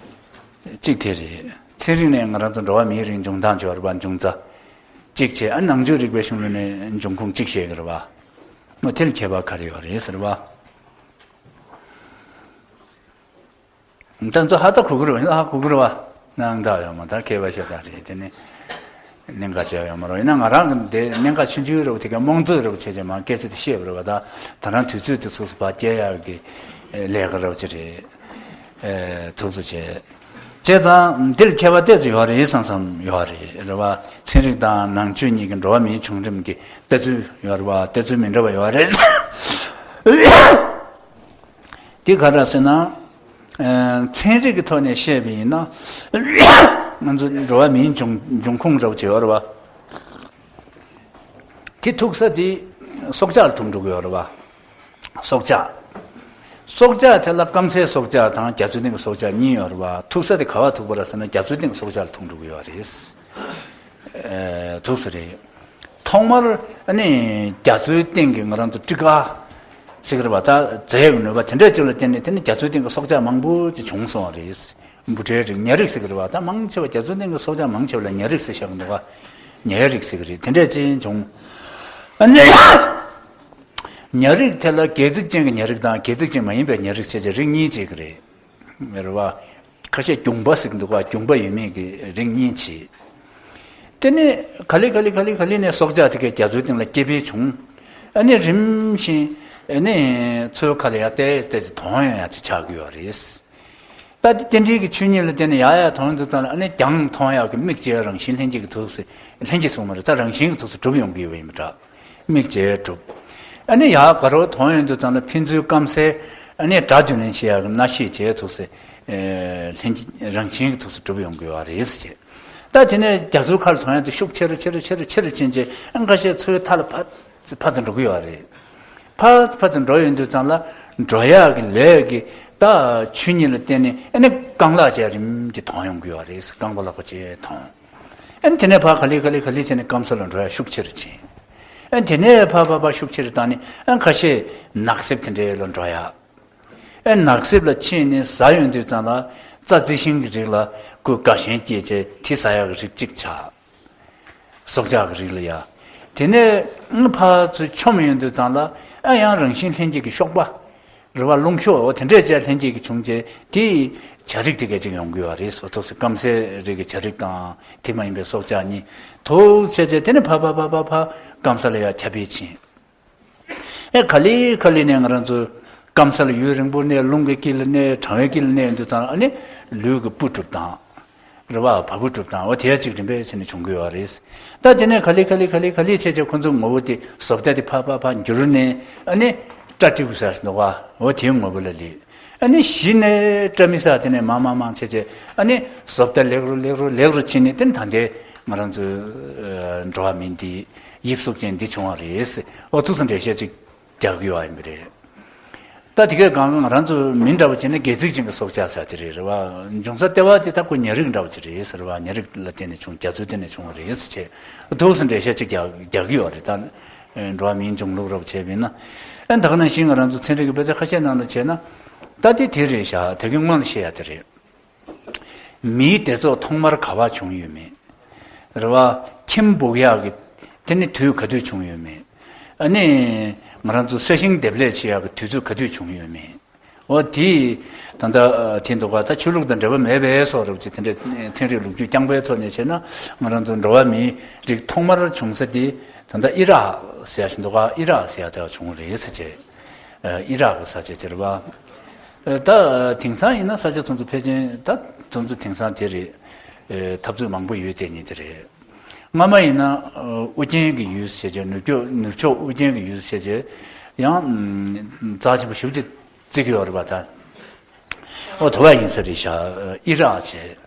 གཅིག་དེ་རེད། ཚན་རིག་ནས་ང་རང་ཚོ་འགྲོ་བ་མིའི་རིགས་འབྱུང་སྟངས་ཅིག་ཡོད་རེད་པ། འབྱུང་རྩ་གཅིག་བྱས། ཨ། ནང་ཆོས་རིག་པའི་གཞུང་ལུགས་ནས་འབྱུང་ཁུངས་གཅིག་བཤད་ཀྱི་རེད་པ། འོ་དེར་ཁྱད་པར་ག་རེ་ཡོད་རེད་ཟེར་བ། ད་ཚོ་ཧ་ད་གོ་གི་རེད་པ། ཧ་གོ་གི་རེད་པ། སྣང་དག་ཡོད་མ། ད་མཁས་པ་ཤ་སྟག་རེད། དེ་ནི་གནད་འགག་ཆེ་ཡོད་མ་རེད། ཡིན་ན་ང་རང་གི་འདི་གནད་འགག་ཆུང་ཆུང་རེད་པ། དེ་ག་རྨོངས་དད་རེད་པ་བྱས་བྱས་མ་སྐད་ཆ་དེ་བཤད་པ་རེད་པ། ད་ད་རང་དུས་ཚོད་དེ་ཚོགས་སུ་ཕར་སྐྱེལ་ཡག་གི་ལས་ཀ་རེད་པ་ཅིག་རེད། ཨེ། ཐུགས་རྗེ་ཆེ། བྱས་ཙང་འདིར་ཁྱད་པར་ཏོག་ཙམ་ཡོད་རེད་བསམ་བསམ་ཡོད་རེད། རེད་བ། ཚན་རིག་དང་ནང་ཆོས་གཉིས་ཀྱི་འགྲོ་བ་མིའི་བྱུང་རིམ་གྱི་ལྟ་ཚུལ་ཡོད་རེད་བ། ལྟ་ཚུལ་མི་འདྲ་བ་ཡོད་རེད། འདི་ག་རེ་ཟེར་ན། ཚན་རིག་གི་ཐོག་ནས་བཤད་པ་ཡིན་ན། ང་ཚོ་འགྲོ་བ་མིའི་འབྱུང་འབྱུང་ཁུངས་འདྲ་བོ་ཅིག་ཡོད་རེད་བ། དེ་ཐུག་ས་དེ་སྲོག་ཆགས་ལ་ཐུག་འགྲོ་གི་ཡོད་རེད་བ། སྲོག་ཆགས། སྲོག་ཆགས་དེ་ལ་སྐམ་སའི་སྲོག་ཆགས་དང་རྒྱ་མཚོའི་སྟེང་གི་སྲོག་ཆགས་གཉིས་ཡོད་རེད་བ། ཐུག་ས་དེ་ག་བ་ཐུག་པ་རེད་ཟེར་ན་རྒྱ་མཚོའི་སྟེང་གི་སྲོག་ཆགས་ལ་ཐུག་འགྲོ་གི་ཡོད་རེད། ཨེ། ཐུག་ས་རེད། ཐོག་མར་ཨ་ནི་རྒྱ་མཚོའི་སྟེང་གི་ང་རང་ཚོ་སྤྲི་དཀར་ཟེར་གི་རེད་བ། ད་རྫས་ཀྱི་ནུས་པ་དེ་འདྲས་ཅིག་ལ་བརྟེན་ནས་དེ་ནི་རྒྱ་མཚོའི་སྟེང་གི་སྲོག་ཆགས་མང་པོ་ཅིག་བྱུང་སོང་བ་རེད། འབུ་ཕྲའི་རིགས། ཉ་རིགས་ཟེར་གི་རེད་བ། ད་མང་ཆེ་བ་རྒྱ་མཚོའི་སྟེང་གི་སྲོག་ཆགས་མང་ཆེ་བ་ལ་ཉ་རིགས་ཟེར་བཞག་གི་འདུག་ག། ཉ་རིགས་ཟེར་གི་རེད། དེ་འདྲས་ཅིག་བྱུང་། ཨ་ནི་ཉ་རིགས་དེ་ལ་སྒལ་ཚིགས་ཅན་གྱི་ཉ་རིགས་དང་སྒལ་ཚིགས་ཅན་མ་ཡིན་པའི་ཉ་རིགས་བྱས་བྱས་རིགས་གཉིས་ཕྱེ་གི་རེད། རེད་བ། ཁ་ཤས་རྒྱུངས་པ་ཟེར་གི་འདུག་ག། རྒྱུངས་པ་ཡོད་མེད་ཀྱི་རིགས་གཉིས་ཕྱེ། དེ་ནས་ག་ལེ་ག་ལེ་ག་ལེ་ག་ལེ་ནས་སྲོག་ཆགས་དེ་གའི་རྒྱ་མཚོའི་སྟེང་ལ་སྐྱེ་འཕེལ་བྱུང་། ཨ་ནི་རིམ་བཞིན་ཨ་ནི་མཚོའི་ཁ་ལ་ཡར་ཏོག་ཙམ་ཏོག་ཙམ་དོང་ཡོང་ཡག་ཅིག་ཆགས་ཀྱི་ཡོད་རེད། ད་དེ་རྟེན་འབྲེལ་གྱི་ཆོས་ཉིད་ལ་བརྟེན་ནས་ཡར་ཡར་དོང་ཡོང་དུས་ཙམ་ལ་ཨ་ནི་རྒྱང་མཐོང་ཡག་གི་མིག་འབྱེད་རང་བཞིན་ལྷན་སྐྱེས་ཀྱི་ཐོག་སེ། ལྷན་སྐྱེས་གསུངས་མ་རེད། ད་རང་བཞིན་གྱི་ཐོག་སེ་གྲུབ་ཡོང་གི་ཡོད་པ་ཡིན་པ་འདྲ། མིག་འབྱེད་གྲུབ། ཨ་ནི་ཡར་དགའ་རོགས་དོང་ཡོང་དུས་ཙམ་ལ་ཕན་ཚུན་སྐམ་སའི་ཨ་ནི་སྒྲ་རྒྱུན་ལེན་བྱེད་ཡག་གི་རྣ་ཤེས་བྱས་ཐུག་སེ། ལྷན་སྐྱེས་རང་བཞིན་གྱི་ཐོག་སེ་གྲུབ་ཡོང་གི་ཡོད་རེད་ཟེར་བྱས། ད་དེ་ནས་རྒྱ་མཚོའི་ཁ་ལ་དོང་ཡོང་དུས་ཤུགས་ཆེ་རུ་ཆེ་རུ་ཆེ་རུ་ཆེ་རུ་ཕྱིན་རྗེས་ཨ་ཁ་ཤས་མཚོའི་མཐའ་ལ་ཕར་ཕར་ཙམ་འགྲོ་གི་ཡོད་རེད། ཕར་ཕར་ཙམ་འགྲོ་ཡོང་དུས་ཙམ་ལ་འགྲོ་ཡག་གི་ལས་ཀྱི་ད་ཆོས་ཉིད་ལ་བརྟེན་ནས་ཨ་ནི་རྐང་ལག་བཅས་རིམ་གྱིས་དོང་ཡོང་གི་ཡོད་རེད། རྐང་པ་ལག་པ་བཅས་དོང་། ཨ་ནི་དེ་ནས་ཕར་ག་ལེ་ག་ལེ་ག་ལེ་བྱས་ནས་སྐམ་ས་ལ་འགྲོ་ཡག་ཤུགས་ཆེ་རུ་ཕྱིན། ཨ་ནི་དེ་ནས་ཕར་ཕར་ཕར་ཤུགས་ཆེ་རུ་བཏང་ནས་ཨ་ཁ་ཤས་ནགས་གསེབ་དེ་འདྲའི་ལ་འགྲོ་ཡག། ཨ་ནགས་གསེབ་ལ་ཕྱིན་ནས་ཟ་ཡོང་དུས་ཙམ་ལ་རྩྭ་རྩི་ཤིང་གི་རིགས་ལ་ཁོས་དགའ་ཞེན་སྐྱེས་བྱས་དེ་ཟ་ཡག་གི་རིགས་གཅིག་ཆགས། སྲོག་ཆགས་ཀྱི་རིགས་ལ་ཡ། དེ་ནས་ཕར་ཚུར་མཆོངས་ཡོང་དུས་ཙམ་ལ་ཨ་ཡང་རང་བཞིན་ལྷན་སྐྱེས་ཀྱི་གཤོག་པ། རེད་བ། རླུང་གཤོག་འོ་དེ་འདྲས་བྱས་ལྷན་སྐྱེས་ཀྱི་བྱུང་རྗེས་དེའི་བྱ་རིགས་དེ་གས་ཅིག་ཡོང་གི་ཡོད་རེད། སོ་ཐོག་སེ་སྐམ་སའི་རིགས་ཀྱི་བྱ་རིགས་དང་དེ་མ་ཡིན་པའི་སྲོག་ཆགས་གཉིས་ཐུག་བྱས་རྗེས་དེ་ནས་ཕར་ཕར་ཕར་ཕར་ཕར་སྐམ་ས་ལ་ཡ་ཁྱབ་སྤེལ་ཕྱིན། ཨེ་ག་ལེ་ག་ལེ་ནས་ང་རང་ཚོ་སྐམ་ས་ལ་ཡུན་རིང་པོ་གནས། རླུང་གི་དཀྱིལ་ལ་གནས། གྲང་བའི་དཀྱིལ་ལ་གནས་ཡོང་དུས་ཙམ་ཨ་ནི་ལུས་ཀྱི་སྤུ་གྲུབ་དང་། རེད་བ། བ་སྤུ་གྲུབ་དང་འོ་དེ་ཅིག་རིམ་པས་བྱས་ནས་བྱུང་གི་ཡོད་རེད། ད་དེ་ནས་ག་ལེ་ག་ལེ་ག་ལེ་ག་ལེ་བྱས་བྱས་ཁོ་ཚོའི་ངོ་བོ་དེ་བཟོ་ལྟ་དེ་ཕར་ཕར་ཕར་འགྱུར་ནས་ཨ་ནི་སྐྲ་ཏྲིའུ་ཟེར་འདུག་ག། འོ་དེའི་ངོ་བོ་ལ་སླེབས། ཨ་ནི་གཞི་ནས་སྐྲ་མིག་ཟེར་དེ་ནས་མང་མང་མང་བྱས་བྱས་ཨ་ནི་བཟོ་ལྟ་ལེགས་རུ་ལེགས་རུ་ལེགས་རུ་ཕྱིན་ནས་དེ་ནས་ད་ལྟའི་ང་རང་ཚོའི་འགྲོ་བ་མི་འདི་དབྱིབས་གཟུགས་ཅན་འདི་བྱུང་བ་རེད། འོ་ཚུགས་སུ་འགྲེལ་བཤད་ཅིག་རྒྱག་གི་ཡོད་ཡིན་པ་རེད། ད་དེ་གས་གང་ག་ང་རང་ཚོ་མི་འདྲ་བ་བྱས་ན་སྒལ་ཚིགས་ཅན་གྱི་སྲོག་ཆགས་ཟེར་དེ་རེད། རེད་བ། འབྱུང་ས་ལྟེ་བ་དེ་ད་ཁོ་ཉ་རིགས་འདྲ་བ་ཅིག་རེད་ཟེར་བ། ཉ་རིགས་ལ་བརྟེན་ནས་བྱུང་། རྒྱ་མཚོའི་སྟེང་ནས་བྱུང་བ་རེད་ཟེར་བྱས་ཐུགས་སུ་འགྲེལ་བཤད་ཅིག་རྒྱག་རྒྱག་གི་ཡོད་རེད། ད་འགྲོ་བ་མིའི་འབྱུང་ལུགས་འདྲ་བ་བྱས་པ་ཡིན་ན། ཨ་ད་ག་ནང་བཞིན་ང་རང་ཚོ་ཚན་རིག་གི་དཔེ་ཆ་ཁ་ཤས་ནང་ལ་བྱས་ན་ད་དེ་དེ་རེད་ཤག། ད་གིན་སྔོན་ལ་བཤད་ཡ་དེ་རེད། མིའི་སྡེ་ཚོགས་ཐོག་མར་ག་པར་བྱུང་ཡོད་མེད། རེད་བ། ཁྱིམ་སྦུག་ཡག་གི་དེ་ནི་དུས་ག་དུས་བྱུང་ཡོད་མེད། ཨ་ནི་ང་རང་ཚོ་ས་ཞིང་འདེབས་ལས་བྱེད་ཡག་གི་དུས་ཚོད་ག་དུས་བྱུང་ཡོད་མེད། འོ་དེ་ད་ལྟ་དེ་འདུག་ག། ད་ཆོས་ལུགས་དང་འབྲེལ་བ་མེད་པའི་སོགས་རབ་ཅིག་དེ་འདྲའི་ཚན་རིག་ལོ་རྒྱུས་རྐྱང་པའི་ཐོག་ནས་བྱས་ན་ང་རང་ཚོ་འགྲོ་བ་མིའི་རིགས་ཐོག་མར་བྱུང་ས་དེ་ད་ལྟ་ཨི་རག་ཟེར་ཡ་ཞིག་འདུག་ག། ཨི་རག་ཟེར་ཡ་དེ་བྱུང་རེད་ཟེར་བྱས། ཨི་རག་གི་ས་ཆ་དེ་རེད་བ། ད་དེང་སང་ཡིན་ན་ས་ཆ་ཚོ་ཚོ་ཕལ་ཆེར་ད་ཚོ་ཚོ་དེང་སང་དེ་རེད། འཐབ་རྩོད་མང་པོ་ཡོད་དེ་ནི་དེ་རེད། སྔ་མ་ཡིན་ན་ཨུ་རྒྱན་གྱི་ཡུལ་ཟེར་བྱས། ནུབ་ཕྱོགས་ནུབ་ཕྱོགས་ཨུ་རྒྱན་གྱི་ཡུལ་ཟེར་བྱས་ཡང་རྩ་ཆེན་པོ་ཞེ་པོ་ཅིག་བརྩི་གི་ཡོད་རེད་བ་ད། ཨོ་དེ་བ་ཡིན་ས་རེད་ཤག། ཨི་རག་བྱས།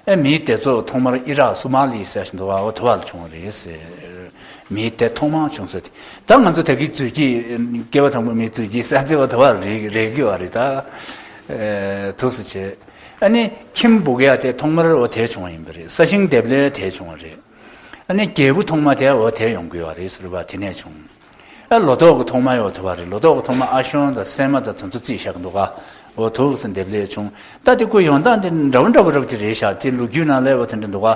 ཨེ་མིའི་སྡེ་ཚོགས་ཐོག་མར་ཨི་རག་སུ་མ་ལི་ཟེར་བཞིན་འདུག་བ། ཨོ་དེ་བ་ལ་བྱུང་བ་རེད་ཟེར། མིའི་སྡེ་ཐོག་མར་བྱུང་ས་དེ། ད་ང་ཚོ་ད་གི་རྫུས་སྐྱེས་སྐྱེ་བ་དང་པོ་མིའི་རྫུས་སྐྱེས་ཟེར་དེ་ཨོ་དེ་བ་རེད་རེད་གི་བ་རེད་ད། ཨེ་ཐུགས་སུ་ཆེ། ཨ་ནི་ཁྱིམ་སྦུག་ཡག་དེ་ཐོག་མར་ཨོ་དེ་བྱུང་བ་ཡིན་པ་རེད། ས་ཞིང་འདེབས་ལས་དེ་བྱུང་བ་རེད། ཨ་ནི་རྒྱལ་པོ་ཐོག་མ་དེ་འོ་དེ་ཡོང་དགོས་བ་རེད་ཟེར་བ་དེ་ནས་བྱུང་། ཨ་ལོ་ཏོག་གི་ཐོག་མ་ཡོད་ཐུབ་པ་རེད། ལོ་ཏོག་གི་ཐོག་མ་ཨ་ཞོན་དང་སྲན་མ་དང་དེ་ཚོ་རྩིས་བཞག་འདུག་ག། འོ་ཐུགས་སུ་འདེབས་ལས་བྱུང་། ད་དེ་ཀོ་ཡོང་སྟངས་དེ་འདྲ་བོ་འདྲ་བོ་རབ་ཅིག་རེད་ཤག། དེ་ལོ་རྒྱུས་ནང་ལ་འོ་དེ་འདྲ་འདུག་ག།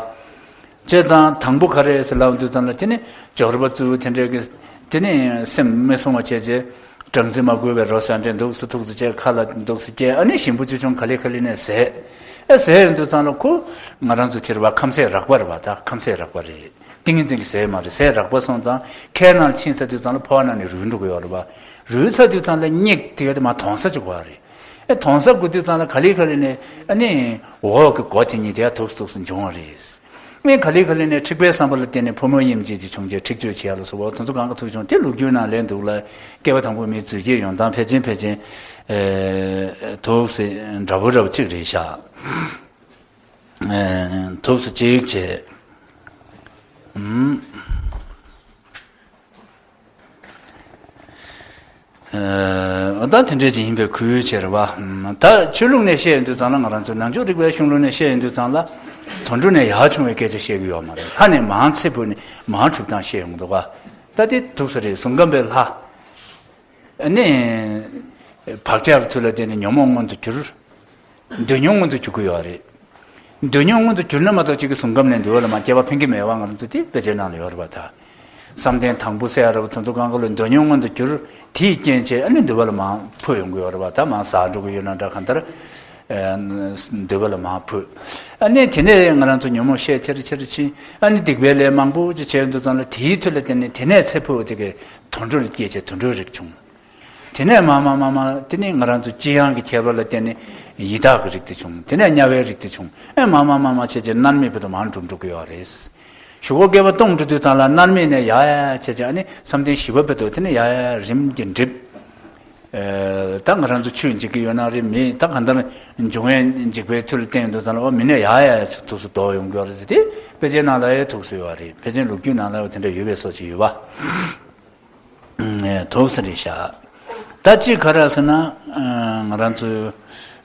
བྱས་ཙང་དང་པོ་ག་རེ་ཟེར་ལབ་དུས་ཙམ་ལ་དེ་ནི་འབྱོར་པ་བཙུགས། དེ་འདྲའི་གི་དེ་ནི་སེམས་མི་སྲུང་བ་བྱས་རྗེས། སྦྲང་རྩི་མ་གོས་པའི་རོ་ཟ་འདྲ་འདུག་སེ་ཐུགས་སུ་བཅད། ཁ་ལ་འདུག་སེ་བཅད། ཨ་ནི་ཞིམ་པོ་ཆུང་ཆུང་ག་ལེ་ག་ལེ་ནས་ཟས། ཨེ་ཟས་ཡོང་དུས་ཙམ་ལ་ཁོ་ང་རང་ཚོ་དེ་རེད་བ། ཁམས་ཟས་རགས་པ་རེད་བ། ད་ཁམས་ཟས་རགས་པ་རེད། ཏིང་ངེ་འཛིན་གྱི་ཟས་མ་རེད། ཟས་རགས་པ་སོང་ཙང་ཁའི་ནང་ཕྱིན་ཚར་དུས་ཙམ་ལ་ཕོ་བ་ནང་ནས་རུལ་འགྲོ་གི་ཡོད་རེད་བ། རུལ་ཚར་དུས་ཙམ་ལ་སྙིགས་དེ་ག་དེ་མར་དོང་ས་ཅིག་དགོས་རེད། ཨེ་དོན་ཟབ་དགོས་དུས་ཙང་ལ་ག་ལེ་ག་ལེ་ནས་ཨ་ནི་འོག་གི་སྒོ་དེ་གཉིས་དེ་ཡང་ཐུགས་སུ་ཐུགས་སུ་འབྱུང་བ་རེད། ཨེ་ག་ལེ་ག་ལེ་ནས་འཁྲིག་པའི་བསམ་པ་ལ་བརྟེན་ནས་ཕོ་མོ་དབྱེ་འབྱེད་ཅིག་བྱུང་རྗེས་འཁྲིག་སྤྱོད་བྱེད་ཡ་ལ་སོགས་པ་དེ་ཚོ་གང་ག་ཐུག་བྱུང་། དེ་ལོ་རྒྱུས་ནང་ལས་འདུག་ལ། བསྐལ་པ་དང་པོ་མིའི་རྫུས་སྐྱེས་ཡོང་སྟངས་ཕལ་ཆེར་ཕལ་ཆེར་ཨེ་ཐུགས་སུ་འདྲ་པོ་འདྲ་པོ་གཅིག་རེད་ཤག་ཨེ་ཐུགས་སུ་གཅིག་བྱས། ཨུམ། ཨ་ད་དེ་འདྲས་ཅིག་ཡིན་པའི་ཁུལ་བྱས་རེད་བ། ད་ཆོས་ལུགས་ནས་བཤད་ཡོང་དུས་ཙང་ལ། ང་རང་ཚོའི་ནང་ཆོས་རིག་པའི་གཞུང་ལུགས་ནས་བཤད་ཡོང་དུས་ཙང་ལ། དུད་འགྲོ་ནས་ཡར་བྱུང་བའི་སྐད་ཆ་བཤད་ཀྱི་ཡོད་མ་རེད། ལྷ་ནས་མར་ཚེ་འཕོས་ནས་མར་གྲུབ་སྟངས་བཤད་ཡོང་འདུག་ག་ད་དེ་ཐུགས་སུ་རེད། གཟུགས་ཁམས་པའི་ལྷ། ཨ་ནི་བག་ཆགས་ཀྱི་མཐུ་ལ་བརྟེན་ནས་ཉོན་མོངས་མངོན་དུ་གྱུར། འདོད་ཉོན་མངོན་དུ་གྱུར་གྱི་ཡོད་རེད། འདོད་ཉོན་མངོན་དུ་གྱུར་ན་མ་གཏོགས་གཅིག་གི་གཟུགས་ཁམས་ནས་འདོད་པ་ལ་མར་སྐྱེ་བ་ཕན་གྱི་མེད་པ་ང་ཚོ་དེ་དཔེ་ཆའི་ནང་ལ་ཡོད་རེད་པ། ད་བསམ་གཏན་དང་པོ་ཟེར་ཡ་རེད་པ། དེ་ཚོ་གང་ག་ལ་འདོད་ཉོན་མངོན་དུ་གྱུར། དེའི་རྐྱེན་བྱས་ཨ་ནི་འདོད་པ་ལ་མར་འཕོ་ཡོང་གི་ཡོད་རེད་པ། ད་མར་ཟ་འགྲོ་གི་ཡོད་ན་འདྲ། གང་ལྟར་ཨ་འདོད་པ་ལ་མར་འཕོས། ཨ་ནི་དེ་ནས་ང་རང་ཚོ་ཉོན་མོངས་ཤས་ཆེ་རུ་ཆེ་རུ་ཕྱིན། ཨ་ནི་སྡིག་པའི་ལས་མང་པོ་ཅིག་བྱས་ཡོང་དུས་ཙང་ལ། དེའི་མཐུ་ལ་བརྟེན་ནས་དེ་ནས་ཚེ་འཕོས་དེ་གའི་དུད་འགྲོ་ལ་སྐྱེས་བྱས་དུད་འགྲོའི་རིགས་བྱུང་། དེ་ནས་མར་མར་མར་མར་དེ་ནི་ང་རང་ཚོ་ལྕི་ཡང་གི་ཁྱད་པར་ལ་བརྟེན་ནས་ཡི་དྭགས་ཀྱི་རིགས་དེ་བྱུང་། དེ་ནས་དམྱལ་བའི་རིགས་དེ་བྱུང་། ཨེ་མར་མར་མར་མར་བྱས་བྱས་མནར་མེད་བར་དུ་མར་འགྲོ་འགྲོ་གི་ཡོད་རེད། གཞུག་གུ་བསྐལ་པ་སྟོང་འགྲོ་དུས་ཙང་ལ་མནར་མེད་ནས་ཡར་ཡར་བྱས་བྱས་ཨ་ནི་བསམ་གཏན་བཞི་པ་བར་དུ་དེ་ནས་ཡར་ཡར་རིམ་གྱིས་འགྲིབ། ཨེ་ད་ང་རང་ཚོ་ཆོས་འཇིག་གི་ཡོད་ན་རེད། མི་ད་གང་ལྟར་འབྱུང་བའི་འཇིག་པའི་མཐུ་ལ་བརྟེན་དུས་ཙང་ལ་འོ་མི་ནས་ཡར་ཡར་ཐུགས་སུ་ལྡོག་ཡོང་གི་ཡོད་རེད་ཟེར། དེ་དཔེ་ཆའི་ནང་ལ་ཡང་ཐུགས་སུ་ཡོད་རེད། ཕལ་ཆེར་ལོ་རྒྱུས་ནང་ལ་ཡང་དེ་འདྲ་ཡོད་པའི་བཟོ་ཅིག་ཡོད་པ། ཐུགས་སུ་རེད་ཤག་ད་ཅི་ག་རེ་ཟེར་ན། ང་རང་ཚོའི་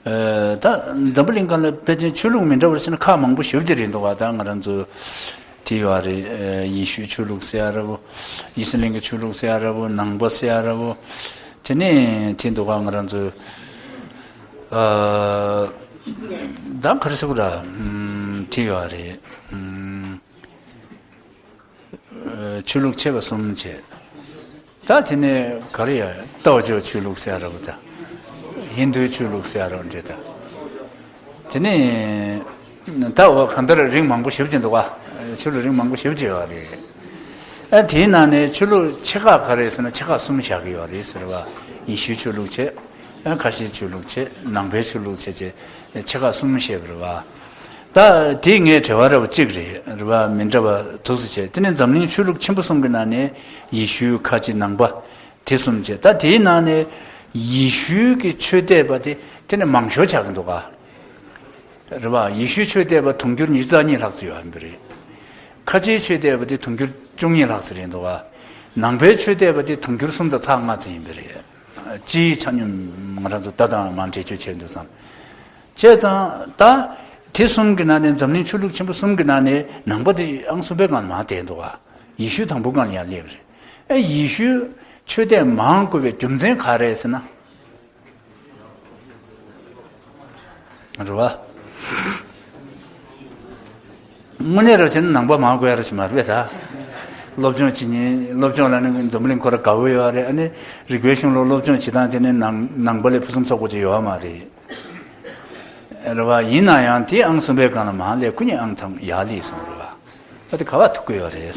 ད་འཛམ་བུ་གླིང་སྒང་ལ་ཕལ་ཆེར་ཆོས་ལུགས་མི་འདྲ་བར་ཕྱིན་ན་ཁག་མང་པོ་ཞེ་པོ་ཅིག་རེད་འདུག་ག་ད་ང་རང་ཚོ་དེ་ཡོད་རེད། ཡེ་ཤུའི་ཆོས་ལུགས་ཟེར་ཡ་འདྲ་པོ། ཨི་སི་ལིང་གི་ཆོས་ལུགས་ཟེར་ཡ་འདྲ་པོ། ནང་པ་ཟེར་ཡ་འདྲ་པོ། དེ་ནས་དེ་འདུག་ག་ང་རང་ཚོའི་ད་ག་རེ་ཟེར་དགོས་ར། དེ་ཡོད་རེད། ཆོས་ལུགས་ཆེ་བ་གསུམ་བྱས། ད་དེ་ནས་ག་རེ་ཡ། ཏའོ་ཅའོ་ཆོས་ལུགས་ཟེར་ཡ་འདྲ་པོ་དང་། ཧིན་དུའི་ཆོས་ལུགས་ཟེར་ཡ་འདྲ་པོ་འདྲ་དང་། དེ་ནས་ད་འོ་གང་ལྟར་རིགས་མང་པོ་ཞེ་པོ་ཅིག་འདུག་ག་ཆོས་ལུགས་རིགས་མང་པོ་ཞེ་པོ་ཅིག་ཡོད་རེད། ཨ་དེའི་ནང་ནས་ཆོས་ལུགས་ཆེ་ཁག་ག་རེ་ཟེར་ན་ཆེ་ཁག་གསུམ་བཞག་གི་ཡོད་རེད་ཟེར་བ། ཡེ་ཤུའི་ཆོས་ལུགས་བྱས། ཨ་ཁ་ཆེའི་ཆོས་ལུགས་བྱས། ནང་པའི་ཆོས་ལུགས་བྱས་བྱས་ཆེ་ཁག་གསུམ་བཤད་པ་རེད་བ། ད་དེ་ངས་དྲི་བ་རེ་བ་གཅིག་རེད། རེ་བ་མི་འདྲ་བ་ཐུགས་སུ་ཆེ། དེ་ནི་འཛམ་གླིང་ཆོས་ལུགས་ཆེན་པོ་གསུམ་གྱི་ནང་ནས་ཡེ་ཤུ་ཁ་ཆེ་ནང་པ་དེ་གསུམ་བྱས། ད་དེའི་ནང་ནས་ཡེ་ཤུ་གི་ཆོས་དད་པ་དེ་དེ་ནི་མང་ཤོས་ཆགས་ཀྱི་འདུག་ག་རེད་བ། ཡེ་ཤུའི་ཆོས་དད་པ་དུང་ཕྱུར་ཉི་ཤུ་རྩ་གཉིས་ལྷག་ཙམ་ཡོད་ཡིན་པ་རེད། ཁ་ཆེའི་ཆོས་དད་པ་དེ་དུང་ཕྱུར་བཅུ་གཉིས་ལྷག་ཙམ་རེད་འདུག་ག་ནང་པའི་ཆོས་དད་པ་དེ་དུང་ཕྱུར་གསུམ་དང་ཚེག་ལྔ་ཙམ་ཡིན་པ་རེད། སྤྱིའི་ཆ་སྙོམས་ང་རང་ཚོ་ད་ལྟའང་མར་འགྲེལ་བརྗོད་བྱས་འདུག་ཙང་། བྱས་ཙང་ད་དེ་གསུམ་གྱི་ནང་ནས་འཛམ་གླིང་ཆོས་ལུགས་ཆེན་པོ་གསུམ་གྱི་ནང་ནས་ནང་པ་དེ་ཨང་གསུམ་པའི་སྒང་ལ་མར་བསྡད་འདུག་ག་ཡེ་ཤུ་དང་པོའི་སྒང་ལ་ཡར་སླེབས་རེད། ཨེ་ཡེ་ཤུའི་ཆོས་དད་མང་དགོས་པའི་རྒྱུ་མཚན་ག་རེ་ཟེར་ན། རེད་བ། དངོས་གནས་ར་བྱས་ན་ནང་པ་མང་དགོས་ཡ་ར་ཞིག་མ་རེད་པས་ད། སློབ་སྦྱོང་བྱེད་ཉིན་སློབ་སྦྱོང་ལ་ནི་འཛམ་གླིང་ཁོ་ར་དགའ་བོ་ཡོད་རེད། ཨ་ནི་རིག་པའི་གཞུང་ལུགས་སློབ་སྦྱོང་བྱེད་སྟངས་དེ་ནི་ནང་ནང་པ་ལས་ཕུན་སུམ་ཚོགས་པོ་ཅིག་ཡོད་མ་རེད། རེད་བ། ཡིན་ན་ཡང་དེ་ཨང་གསུམ་པའི་སྒང་ལ་མར་སླེབས། ཁོ་གཉིས་ཨང་ཐང་ཡར་སླེབས་སོང་རེད་བ། ཨ་དེ་ག་བ་ཐུག་གི་ཡོད་རེད།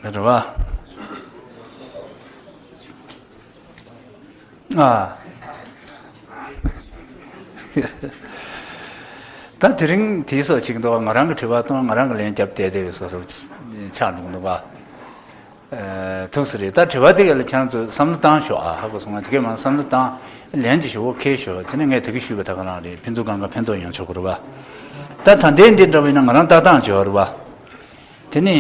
རེད་བ། ཨ། ད་དེ་རིང་དེའི་སོགས་ཅིག་འདུག་ང་རང་གི་དྲི་བ་གཏོང་། ང་རང་གི་ལན་རྒྱབ་བསྡད་བསྡད་པའི་བཟོ་འདྲ་ཆགས་འགྲོ་གི་འདུག་ག་ཨ་ཐུགས་སུ་རེད། ད་དྲི་བ་དེ་ག་ལ་ཁྱེད་རང་ཚོས་བསམ་བློ་བཏང་ཤོག་ཨ་ཧ་གོ་སོང་ང་། དེ་གས་མ་བསམ་བློ་བཏང་། ལན་གྱི་ཞུ་བོ་ཁེལ་ཤོག་དེ་ནས་ངས་དེ་གས་ཞུས་པ་ད་ག་རང་རེད། ཕན་ཚུན་གང་ག་ཕན་ཐོགས་ཡོང་ཆོག་གི་རེད་བ། ད་ད་ལྟའི་འདི་འདྲ་བ་ཡིན་ན་ང་རང་ལྟ་སྟངས་བྱེད་པ་རེད་བ། དེ་ནས་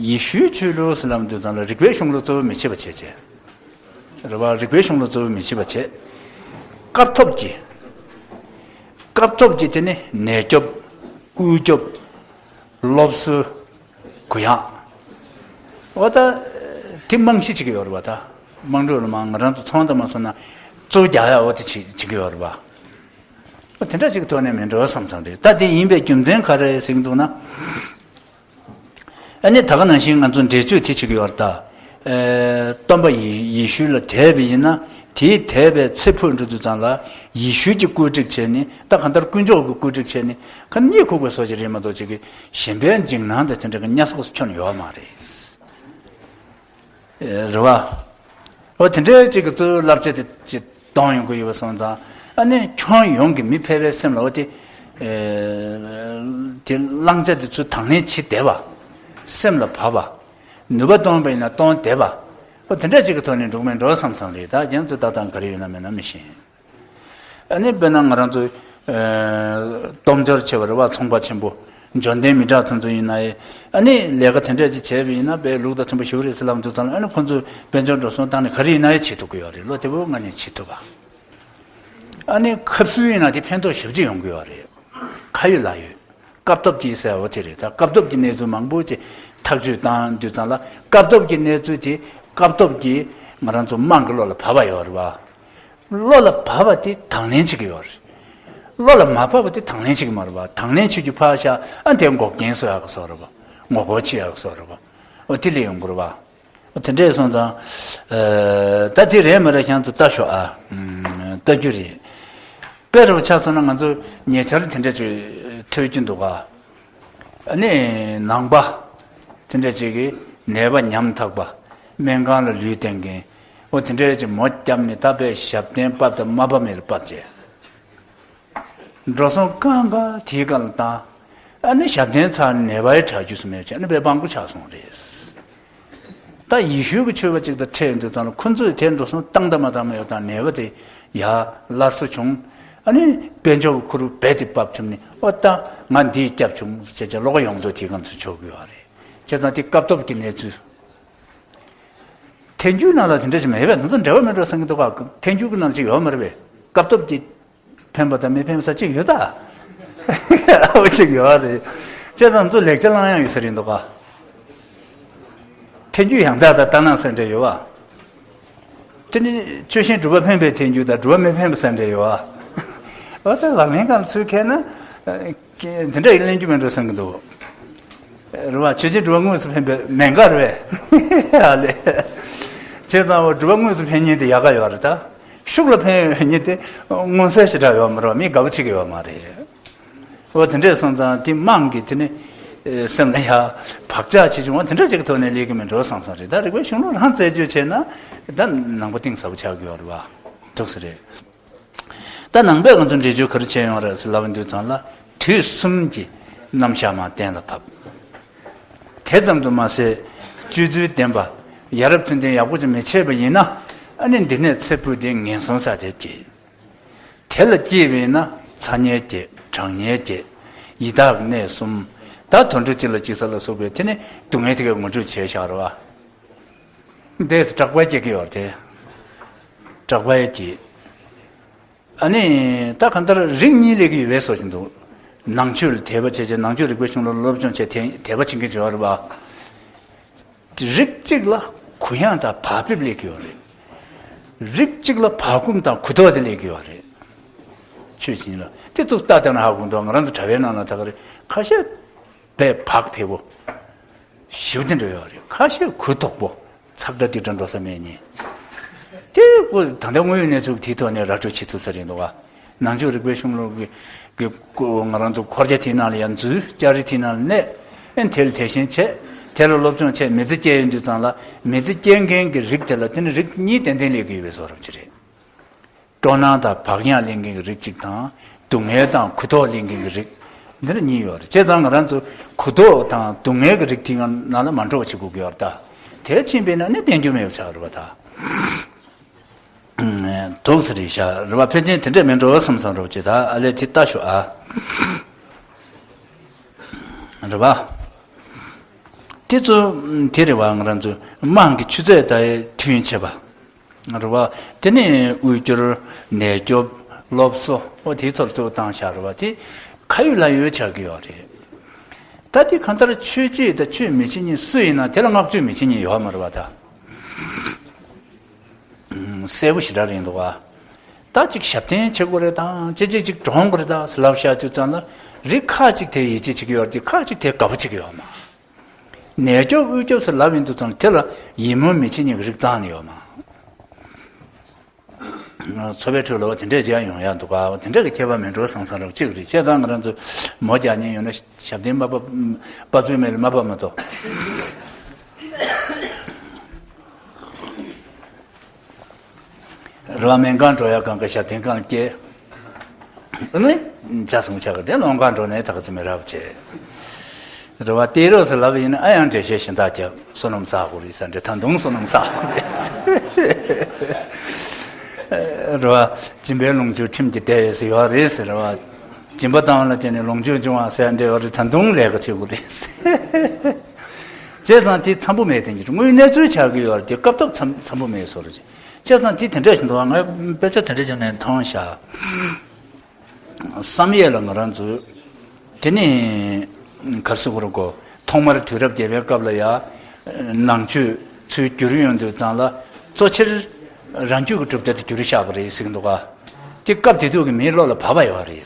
ཡེ་ཤུའི་ཆོས་ལུགས་ཟེར་ལབ་དུས་ཙང་ལ་རིག་པའི་གཞུང་ལུགས་གཙོ་བོ་མི་བྱེད་པ་བྱས་བྱས། རེད་བ། རིག་པའི་གཞུང་ལུགས་གཙོ་བོ་མི་བྱེད་པ་བྱས། སྐབས་ཐོབ་ཀྱི། སྐབས་ཐོབ་ཀྱི་དེ་ནི་ནད་སྐྱོབ། དབུལ་སྐྱོབ། སློབ་གསོ། གུ་ཡངས། འོ་ད། དེ་རྨང་གཞི་བྱེད་ཀྱི་ཡོད་རེད་བ་ད། དམངས་ཁྲོད་ལ་མ་ང་རང་ཚོ་ཚོང་དང་མ་སོང་ན། གཙོ་རྒྱག་ཡ་འོ་དེ་བྱེད་བྱེད་ཀྱི་ཡོད་རེད་བ། འོ་དེ་འདྲ་ཅིག་གི་ཐོག་ནས་མིན་འགྲོ་བསམ་བསམ་རེད། ད་དེ་ཡིན་པའི་རྒྱུ་མཚན་ག་རེ་ཟེར་གྱི་འདུག་ན། ཨ་ནི་ད་ག་ནང་བཞིན་ང་ཚོ་འགྲེལ་བརྗོད་དེ་བྱེད་ཀྱི་ཡོད་རེད་ད། ཨེ། སྟོན་པ་ཡེ་ཡེ་ཤུ་ལ་དད་པ་ཡིན་ན། དེའི་དད་པའི་ཚེ་འཕོས་འགྲོ་དུས་ཙང་ལ་ཡེ་ཤུ་གྱིས་བཀོད་སྒྲིག་བྱས་ནས། ད་གང་ལྟར་དཀོན་མཆོག་གིས་བཀོད་སྒྲིག་བྱས་ནས་ཁ་གཉིད་ཁུག་པའི་བཟོ་ཞིག་རེད་མ་གཏོགས་ཅིག་གི་གཞན་པའི་འཇིགས་སྣང་དང་དེ་འདྲ་གི་གཉའ་ཟག་སུ་ཁྱོན་ཡོད་མ་རེད། ཨེ། རེད་བ། འོ་དེ་འདྲའི་ཅིག་གི་གཙོ་བོའི་བསླབ་བྱ་དེ་ཅིག་གཏོང་ཡོང་གི་ཡོད་པ་སོང་ཙང་། ཨ་ནི་ཁྱོན་ཡོངས་ཀྱི་མི་ཕལ་པའི་སེམས་ལ་འོ་དེ་དེ་བླང་བྱ་དེ་ཚུར་དང་ལེན་བྱེད་བདེ་བ། སེམས་ལ་བབས་པ། ནུས་པ་གཏོང་བ་ཡིན་ན་གཏོང་བདེ་བ། འོ་དེ་འདྲ་ཅིག་གི་ཐོག་ནས་འགྲོ་གི་མིན་འགྲོ་བསམ་བསམ་རེད། ད་རྒྱ་མཚོ་ལྟ་སྟངས་ག་རེ་ཡོད་ན་མེད་ན་མི་ཤེས། ཨ་ནི་དཔེར་ན་ང་རང་ཚོ་སྟོབས་འབྱོར་ཆེ་བ་རེད་བ། ཚོང་པ་ཆེན་པོ་འབྱོར་ལྡན་མི་དྲག་ཚོ་ཚོ་ཡིན་ན་ཡང་། ཨ་ནི་ལས་ཀ་དེ་འདྲ་ཅིག་བྱས་པ་ཡིན་ན་དཔེ་ལུགས་དང་མཐུན་པ་ཞིག་རེད་ཟེར་ལབ་འདུག་ཙང་། ཨ་ནི་ཁོང་ཚོས་དཔལ་འབྱོར་འགྲོ་སོང་བཏང་ནས་ག་རེ་ཡིན་ན་ཡང་བྱེད་ཐུབ་ཀྱི་ཡོད་རེད། ལོ་དེ་བོ་ང་ནས་བྱེད་ཐུབ་པ། ཨ་ནི་ཁབ་སུལ་ཡིན་ན་དེ་ཕན་ཐོགས་ཞེ་པོ་ཅིག་ཡོང་གི་ཡོད་རེད། ཁ་ཡོད་ལག་ཡོད། སྐབས་ཐོབ་ཀྱིས་ཟེར་བ་དེ་རེད། ད་སྐབས་ཐོབ་ཀྱི་གནས་ཚུལ་མང་པོ་ཅིག་ཐག་གཅོད་བཏང་དུས་ཙང་ལ། སྐབས་ཐོབ་ཀྱི་གནས་ཚུལ་དེ་སྐབས་ཐོབ་ཀྱིས་ང་རང་ཚོ་དམངས་ཀྱི་བློ་ལ་བབས་པ་ཡོད་རེད་བ། བློ་ལ་བབས་པ་དེ་དང་ལེན་བྱེད་ཀྱི་ཡོད་རེད། བློ་ལ་མ་བབས་པ་དེ་དང་ལེན་བྱེད་ཀྱི་མ་རེད་བ། དང་ལེན་བྱེད་རྒྱུ་ཕར་བཞག་ཨ་དེ་འགོག་རྐྱེན་བཟོ་ཡག་གི་བཟོ་རེད་བ། ངོ་རྒོལ་བྱེད་ཡག་གི་བཟོ་རེད་བ། འོ་དེ་ལས་ཡོང་གི་རེད་བ། འོ་དེ་འདྲས་སོང་ཙང་། ཨ་ད་དེ་རེད་མ་རེད་ཁྱེད་ཚོ་ལྟ་ཤོག་ཨ། ལྟ་རྒྱུ་རེད། དཔེ་རུ་ཆགས་སོང་ན་ང་ཚོ་ཉེ་ཆར་དེ་འདྲ་ཅིག་ཐོས་རྒྱུ་འདུག་ག་ཨ་ནི་ནང་པ་དེ་འདྲ་ཅིག་གིས་ནད་པ་ཉམ་ཐག་པ། སྨན་ཁང་ལ་ལུས་བསྟེན་མཁན། འོ་དེ་འདྲ་ཅིག་མོ་བརྒྱབ་ནས་ད་དཔེ་ཞབས་བརྟན་ཕབ་དང་མ་ཕབ་མེད་ལ་ཕབ་བྱས། འགྲོ་སོང་གང་ག་དེའི་སྒང་ལ་བཏང་། ཨ་ནི་ཞབས་བརྟན་ཚར་ནས་ནད་པ་ཡི་དྲག་རྒྱུ་སུ་མེད་བྱས་ནས་དཔེ་དཔང་པོ་ཆགས་སོང་རེད། ད་ཡེ་ཤུ་གི་ཆོས་པ་ཅིག་དང་འཕྲད་ཡོང་དུས་ཙང་ལ་ཁོ་ཚོས་དེར་འགྲོ་སོང་བཏང་དང་མ་བཏང་མ་ཡོད་དང་ནད་པ་དེ་ཡར་སླར་གསོ་བྱུང་། ཨ་ནི་དཔལ་འབྱོར་གྱི་ཁུར་རྦད་དེ་བབས་ཐུབ་ནས། ཨོ་ད་ང་འདིས་སྐྱབས་བྱུང་ཟེར་བྱས་བྱས་བློ་ཁ་ཡོངས་རྫོགས་དེའི་སྒང་ཚུར་ཕྱོགས་ཀྱི་ཡོད་རེད། བྱས་ཙང་དེ་སྐབས་ཐོབ་ཀྱི་གནས་ཚུལ། ཐལ་འགྱུར་ནང་ལ་དེ་འདྲ་ཞིག་མེད་པས། ང་ཚོ་འབྲེལ་བ་མེད་འགྲོ་བསམ་གྱི་འདུག་ག་ཐལ་འགྱུར་གྱི་ནང་ཅིག་ཡོད་མ་རེད་པས། སྐབས་ཐོབ་ཀྱི་ཕན་པ་དང་མི་ཕན་པ་ས་གཅིག་ཡོད་ད། ཨ་བ་གཅིག་ཡོད་རེད། བྱས་ཙང་ང་ཚོ་ལེགས་ཆ་བླང་ཡག་ཡོད་ས་རེད་འདུག་ག་ཐལ་འགྱུར་ཡང་དག་དང་ལྟར་སྣང་ཟེར་འདྲ་ཡོད་བ། དེ་ནི་ཆོས་ཅན་སྒྲུབ་པ་ཕན་པའི་ཐལ་འགྱུར་དང་སྒྲུབ་པ་མི་ཕན་པ་ཟེར་འདྲ་ཡོད་བ། འོ་ད་ལག་ལེན་སྒང་ཚུར་འཁྱེར་ན། དེ་འདྲ་ཡིན་ལེན་རྒྱུ་མེད་འགྲོ་བསམ་གྱི་འདུག་རེད་བ། ཆོས་ཅན་སྒྲུབ་པ་དངོས་སུ་ཕན་པའི་མེད་འགའ་རེད་བས། ཨ་ལེ། བྱས་ཙང་བ་སྒྲུབ་པ་དངོས་སུ་ཕན་མཁན་དེ་ཡག་ག་ཡོད་རེད་ད། ཤུགས་ལ་ཕན་ཡོད་མཁན་དེ་མངོན་གསལ་ཞེ་དྲག་ཡོད་མ་རེད་བ། མི་དགའ་པོ་བྱེད་ཀྱི་ཡོད་མ་རེད། འོ་དེ་འདྲས་སོང་ཙང་དེ་དམངས་ཀྱི་དེ་ནི་སེམས་ལ་ཡ་བག་ཆགས་ཆེ་ཆུང་བ་དེ་འདྲ་ཅིག་གི་ཐོག་ནས་ལས་ཀྱི་མི་འགྲོ་བསམ་བསམ་རེད། ད་རིག་པའི་གཞུང་ལུགས་རང་རྩད་གཅོད་བྱས་ན་ད་ནང་པ་གཏིང་ཟབ་པོ་ཆགས་ཀྱི་ཡོད་རེད་བ། འདུག་སེ་རེད། ད་ནང་པས་ང་ཚོ་འགྲེལ་བརྗོད་ག་རེ་བྱས་ཡོང་རེད་ཟེར་ལབ་པ་འདུག་ཙང་ལ། དུས་གསུམ་གྱི་རྣམ་གཞག་མ་གཏན་ལ་ཕབ། དེ་ཙམ་དུ་མ་ཟད་སྤྱོད་ཚུལ་ལྡན་པ། ཡ་རབས་ཚུལ་ལྡན་ཡག་པོ་ཅིག་མི་བྱས་པ་ཡིན་ན། ཨ་ནི་འདི་ནས་ཚེ་འཕོས་ཏེ་ངན་སོང་ས་དེར་སྐྱེ། དེ་ལ་སྐྱེས་པ་ཡིན་ན་ཚ་དམྱལ་སྐྱེ། གྲང་དམྱལ་སྐྱེ། ཡི་དྭགས་གནས་གསུམ། ད་དུད་འགྲོ་སྤྱི་ལ་སྐྱེ་ས་ལ་སོགས་པའི་དེ་ནི་སྡུག་བསྔལ་དེ་གའི་ངོ་སྤྲོད་བྱས་བཞག་རེད་བ། འདིས་སྐྲག་པ་སྐྱེ་གི་ཡོད་དེ། སྐྲག་པ་ཡང་སྐྱེ། ཨ་ནི་ད་གང་ལྟར་རིགས་གཉིས་སླེབས་ཀྱི་ཡོད་པའི་བཟོ་ཞིག་འདུག་ནང་ཆོས་ལ་དད་པ་བྱས་བྱས། ནང་ཆོས་རིག་པའི་གཞུང་ལུགས་སློབ་སྦྱོང་བྱས། དད་དད་པ་བྱེད་མཁན་ཅིག་ཡོད་རེད་བ། རིགས་གཅིག་ལ་གུ་ཡངས་དང་བག་ཕེབས་སླེབས་ཀྱི་ཡོད་རེད། རིགས་གཅིག་ལ་བག་འཁུམས་དང་གུ་དོག་དེ་སླེབས་ཀྱི་ཡོད་རེད། ཆོས་བྱེད་ལ་དེ་ཚོ་ལྟ་བསྡད་ན་ཧ་གོ་འདུག་ང་རང་ཚོ་གྲྭ་པའི་ནང་ལ་ད་ག་རེ་ཁ་ཤས་དཔེ་བག་ཕེབས་པོ། ཞེ་པོ་དེ་འདྲ་ཡོད་རེད། ཁ་ཤས་གུ་དོག་པོ། ཚག་སྒྲ་དེ་འདྲ་འགྲོ་ས་མེད་ཉེ། དེ་ཀོ་ད་ལྟ་དངོས་ཡོད་གནས་ཚུལ་དེའི་ཐོག་ནས་ར་སྤྲོད་བྱེད་ཐུབ་ས་རེད་འདུག་ག་ནང་ཆོས་རིག་པའི་གཞུང་ལུགས་ཀྱི་ཀྱི་ཀོ་ང་རང་ཚོ་འཁོར་རྒྱ་དེའི་ནང་ལ་ཡང་འཛུལ། ལྕགས་རི་དེའི་ནང་ལ་གནས། ཨེ་དེ་ལ་དད་ཞེན་བྱས། དེ་ལ་སློབ་སྦྱོང་བྱས། མི་ཚེ་སྐྱེལ་ཡོང་དུས་ཙང་ལ་མི་ཚེ་སྐྱེལ་མཁན་གྱི་རིགས་དེ་ལ་དེ་ནི་རིགས་གཉིས་ཏན་ཏན་སླེབས་ཀྱི་ཡོད་པའི་བཟོ་འདྲ་ཅིག་རེད། སྤྲོ་སྣང་དང་བག་ཡངས་ལེན་མཁན་གྱི་རིགས་གཅིག་དང་། སྡུག་བསྔལ་དང་གུ་དོག་ལེན་མཁན་གྱི་རིགས། འདི་འདྲ་གཉིས་ཡོད་རེད། བྱས་ཙང་ང་རང་ཚོ་གུ་དོག་དང་སྡུག་བསྔལ་གྱི་རིགས་དེའི་ནང་ལ་མ་འགྲོ་བ་བྱེད་དགོས་ཀྱི་ཡོད་རེད་ད། དེ་ཕྱིན་པས་ན་ནི་བསྟན་རྒྱུ་མེད་པ་ཆགས་རེད་པ་ད། འདུག་སེ་རེད་ཤག་རེད་པ། ཕལ་ཆེར་དེ་འདྲས་མིན་འགྲོ་བསམ་བསམ་རོགས་བྱེད་ད། ཨ་ལས་དེ་ལྟ་ཤོག་ཨ། རེད་པ། དེ་ཚོ་དེ་རེད་པ། ང་རང་ཚོ་དམངས་ཀྱི་ཆུ་ཚད་དང་མཐུན་བྱེད་པ། རེད་པ། དེ་ནས་དབུལ་སྐྱོར། ནད་སྐྱོབ། སློབ་གསོ། འོ་དེའི་ཐོག་གཙོ་བོ་བཏང་བཞག་རེད་པ། དེ་ཁ་ཡོད་ལག་ཡོད་ཆགས་ཀྱི་ཡོད་རེད། ད་དེ་གང་ལྟར་ཆོས་བྱེད་དང་ཆོས་མི་བྱེད་གཉིས་སུ་ཡིན་ན་དེ་ལ་བསྔགས་བརྗོད་མི་བྱེད་གཉིས་ཡོད་མ་རེད་པ་ད། གསལ་པོ་ཞེ་དྲག་རེད་འདུག་ག་ད་ཅིག་ཞབས་བརྟན་བྱེད་དགོས་རེད་དང་། ཅི་ཅིག་ཅིག་གྲོངས་དགོས་རེད་ད་ཟེར་ལབ་བཞག་དུས་ཙང་ལ། རིགས་ཁ་ཅིག་དེ་ཡིད་ཆེས་བྱེད་ཀྱི་ཡོད་རེད་དེ། ཁ་ཅིག་དེ་དགའ་པོ་བྱེད་ཀྱི་ཡོད་མ། ནད་སྐྱོབ་དབུལ་སྐྱོབ་ཟེར་ལབ་ཡོང་དུས་ཙང་ལ་དེ་ལ་ཡིད་སྨོན་མི་བྱེད་མཁན་གྱི་རིགས་རྩ་ནས་ཡོད་མ། འཚོ་བའི་ཁྲོད་ལ་འོ་དེ་འདྲས་མཇལ་ཡོང་ཡག་འདུག་ག་འོ་དེ་འདྲས་ཀྱི་ཁྱད་པར་མིན་འགྲོ་བསམ་བསམ་རོགས་གཅིག་རེད། བྱས་ཙང་ང་རང་ཚོ་མོ་རྒྱག་མཁན་ཡོད་ན་ཞབས་བརྟན་མ་ཕབ། ཕབ་ཚུལ་མེད་ལ་མ་ཕབ་མ་གཏོགས། རེད་བ། སྨན་ཁང་འགྲོ་ཡ་གང་ག་ཞབས་བརྟན་གང་སྐྱེ། ཨ་ནི་ཇ་སྲུང་ཆག་གི་དེ་སློང་གང་འགྲོ་ནས་ད་ག་ཚོད་མི་རབ་བྱས། རེད་བ། ལྟོས་རོགས་ཟེར་ལབ་ཡིན་ན་ཨ་ཡང་འགྲེལ་བཤད་གཞན་དག་རྒྱབ། བསོད་ནམས་བསགས་དགོས་རེད་ཟེར་འདྲ། ད་དུང་བསོད་ནམས་བསགས་དགོས་རེད། རེད་བ། སྦྱིན་པའི་ལོངས་སྤྱོད་ཁྲིམས་ཀྱིས་བདེ་ཟེར་ཡོད་རེད་ཟེར་བ། སྦྱིན་པ་བཏང་བ་ལ་བརྟེན་ནས་ལོངས་སྤྱོད་འབྱུང་བ་ཟེར་འདྲ་ཡོད་རེད། ད་དུང་ལས་ཀ་བྱེད་དགོས་རེད་ཟེར། བྱས་ཙང་དེ་འཚམ་པོ་མེད་དེ་འདྲ་དངོས་གནས་ཚུལ་ཆགས་ཀྱི་ཡོད་རེད། དེ་སྐབས་ཐོབ་འཚམ་འཚམ་པོ་མེད་བཟོ་རེད། བྱས་ཙང་དེ་དེ་འདྲ་ཞིག་འདུག་བ། ང་དཔེ་ཆ་དེ་འདྲ་ཞིག་ནས་མཐོང་ཤག་བསམ་ཡས་ལ་ང་རང་ཚོས་དེ་ནི་ག་སུ་གུ་རུ་གོ། ཐོག་མར་དུས་རབས་བརྒྱད་པའི་སྐབས་ལ་ཡ་ནང་ཆོས་ཚུར་བསྒྱུར་ཡོང་དུས་ཙང་ལ་གཙོ་ཆེར་རང་རྒྱུད་ཀྱི་གྲུབ་མཐའ་དེ་བསྒྱུར་བཞག་པ་རེད་ཟེར་གྱི་འདུག་ག་དེ་སྐབས་དེ་དུས་ཀྱི་མིའི་བློ་ལ་བབས་པ་ཡོད་རེད།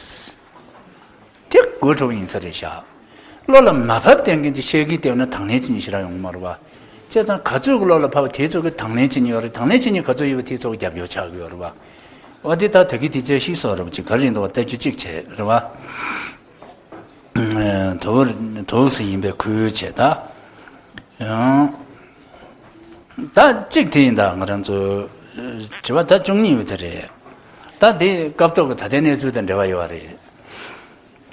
དེ་དགོད་བྲོ་བ་ཡིན་ས་རེད་ཤག་བློ་ལ་མ་བབས་བསྟན་མཁན་གྱི་བཤད་ཀྱི་བལྟས་ན་དང་ལེན་བྱེད་མཁན་ཞེ་དྲག་ཡོང་གི་མ་རེད་བ། བྱས་ཙང་ག་ཚོད་ཀྱི་བློ་ལ་བབས་པ་དེ་ཚོད་ཀྱི་དང་ལེན་བྱེད་མཁན་ཡོད་རེད། དང་ལེན་བྱེད་མཁན་ག་ཚོད་ཡོད་པ་དེ་ཚོ་རྒྱབ་སྐྱོར་ཆགས་ཀྱི་ཡོད་རེད་བ། འོ་དེ་ད་ད་གི་དེ་བཅད་ཤེས་སོགས་རེད་བ། ཅིག་ག་རེ་ཡིན་འདུག་བ། ལྟ་རྒྱུ་གཅིག་བྱས་རེད་བ། དོགས་དོགས་སུ་ཡིན་པའི་ཁུལ་བྱས་ད། ཡང་། ད་གཅིག་དེ་ཡིན་ད། ང་རང་ཚོ་དྲི་བ་ད་བཅུ་གཉིས་པ་དེ་རེད། ད་འདི་སྐབས་ཐོག་གི་ད་ལྟའི་གནས་ཚུལ་དང་འབྲེལ་བ་ཡོད་རེད།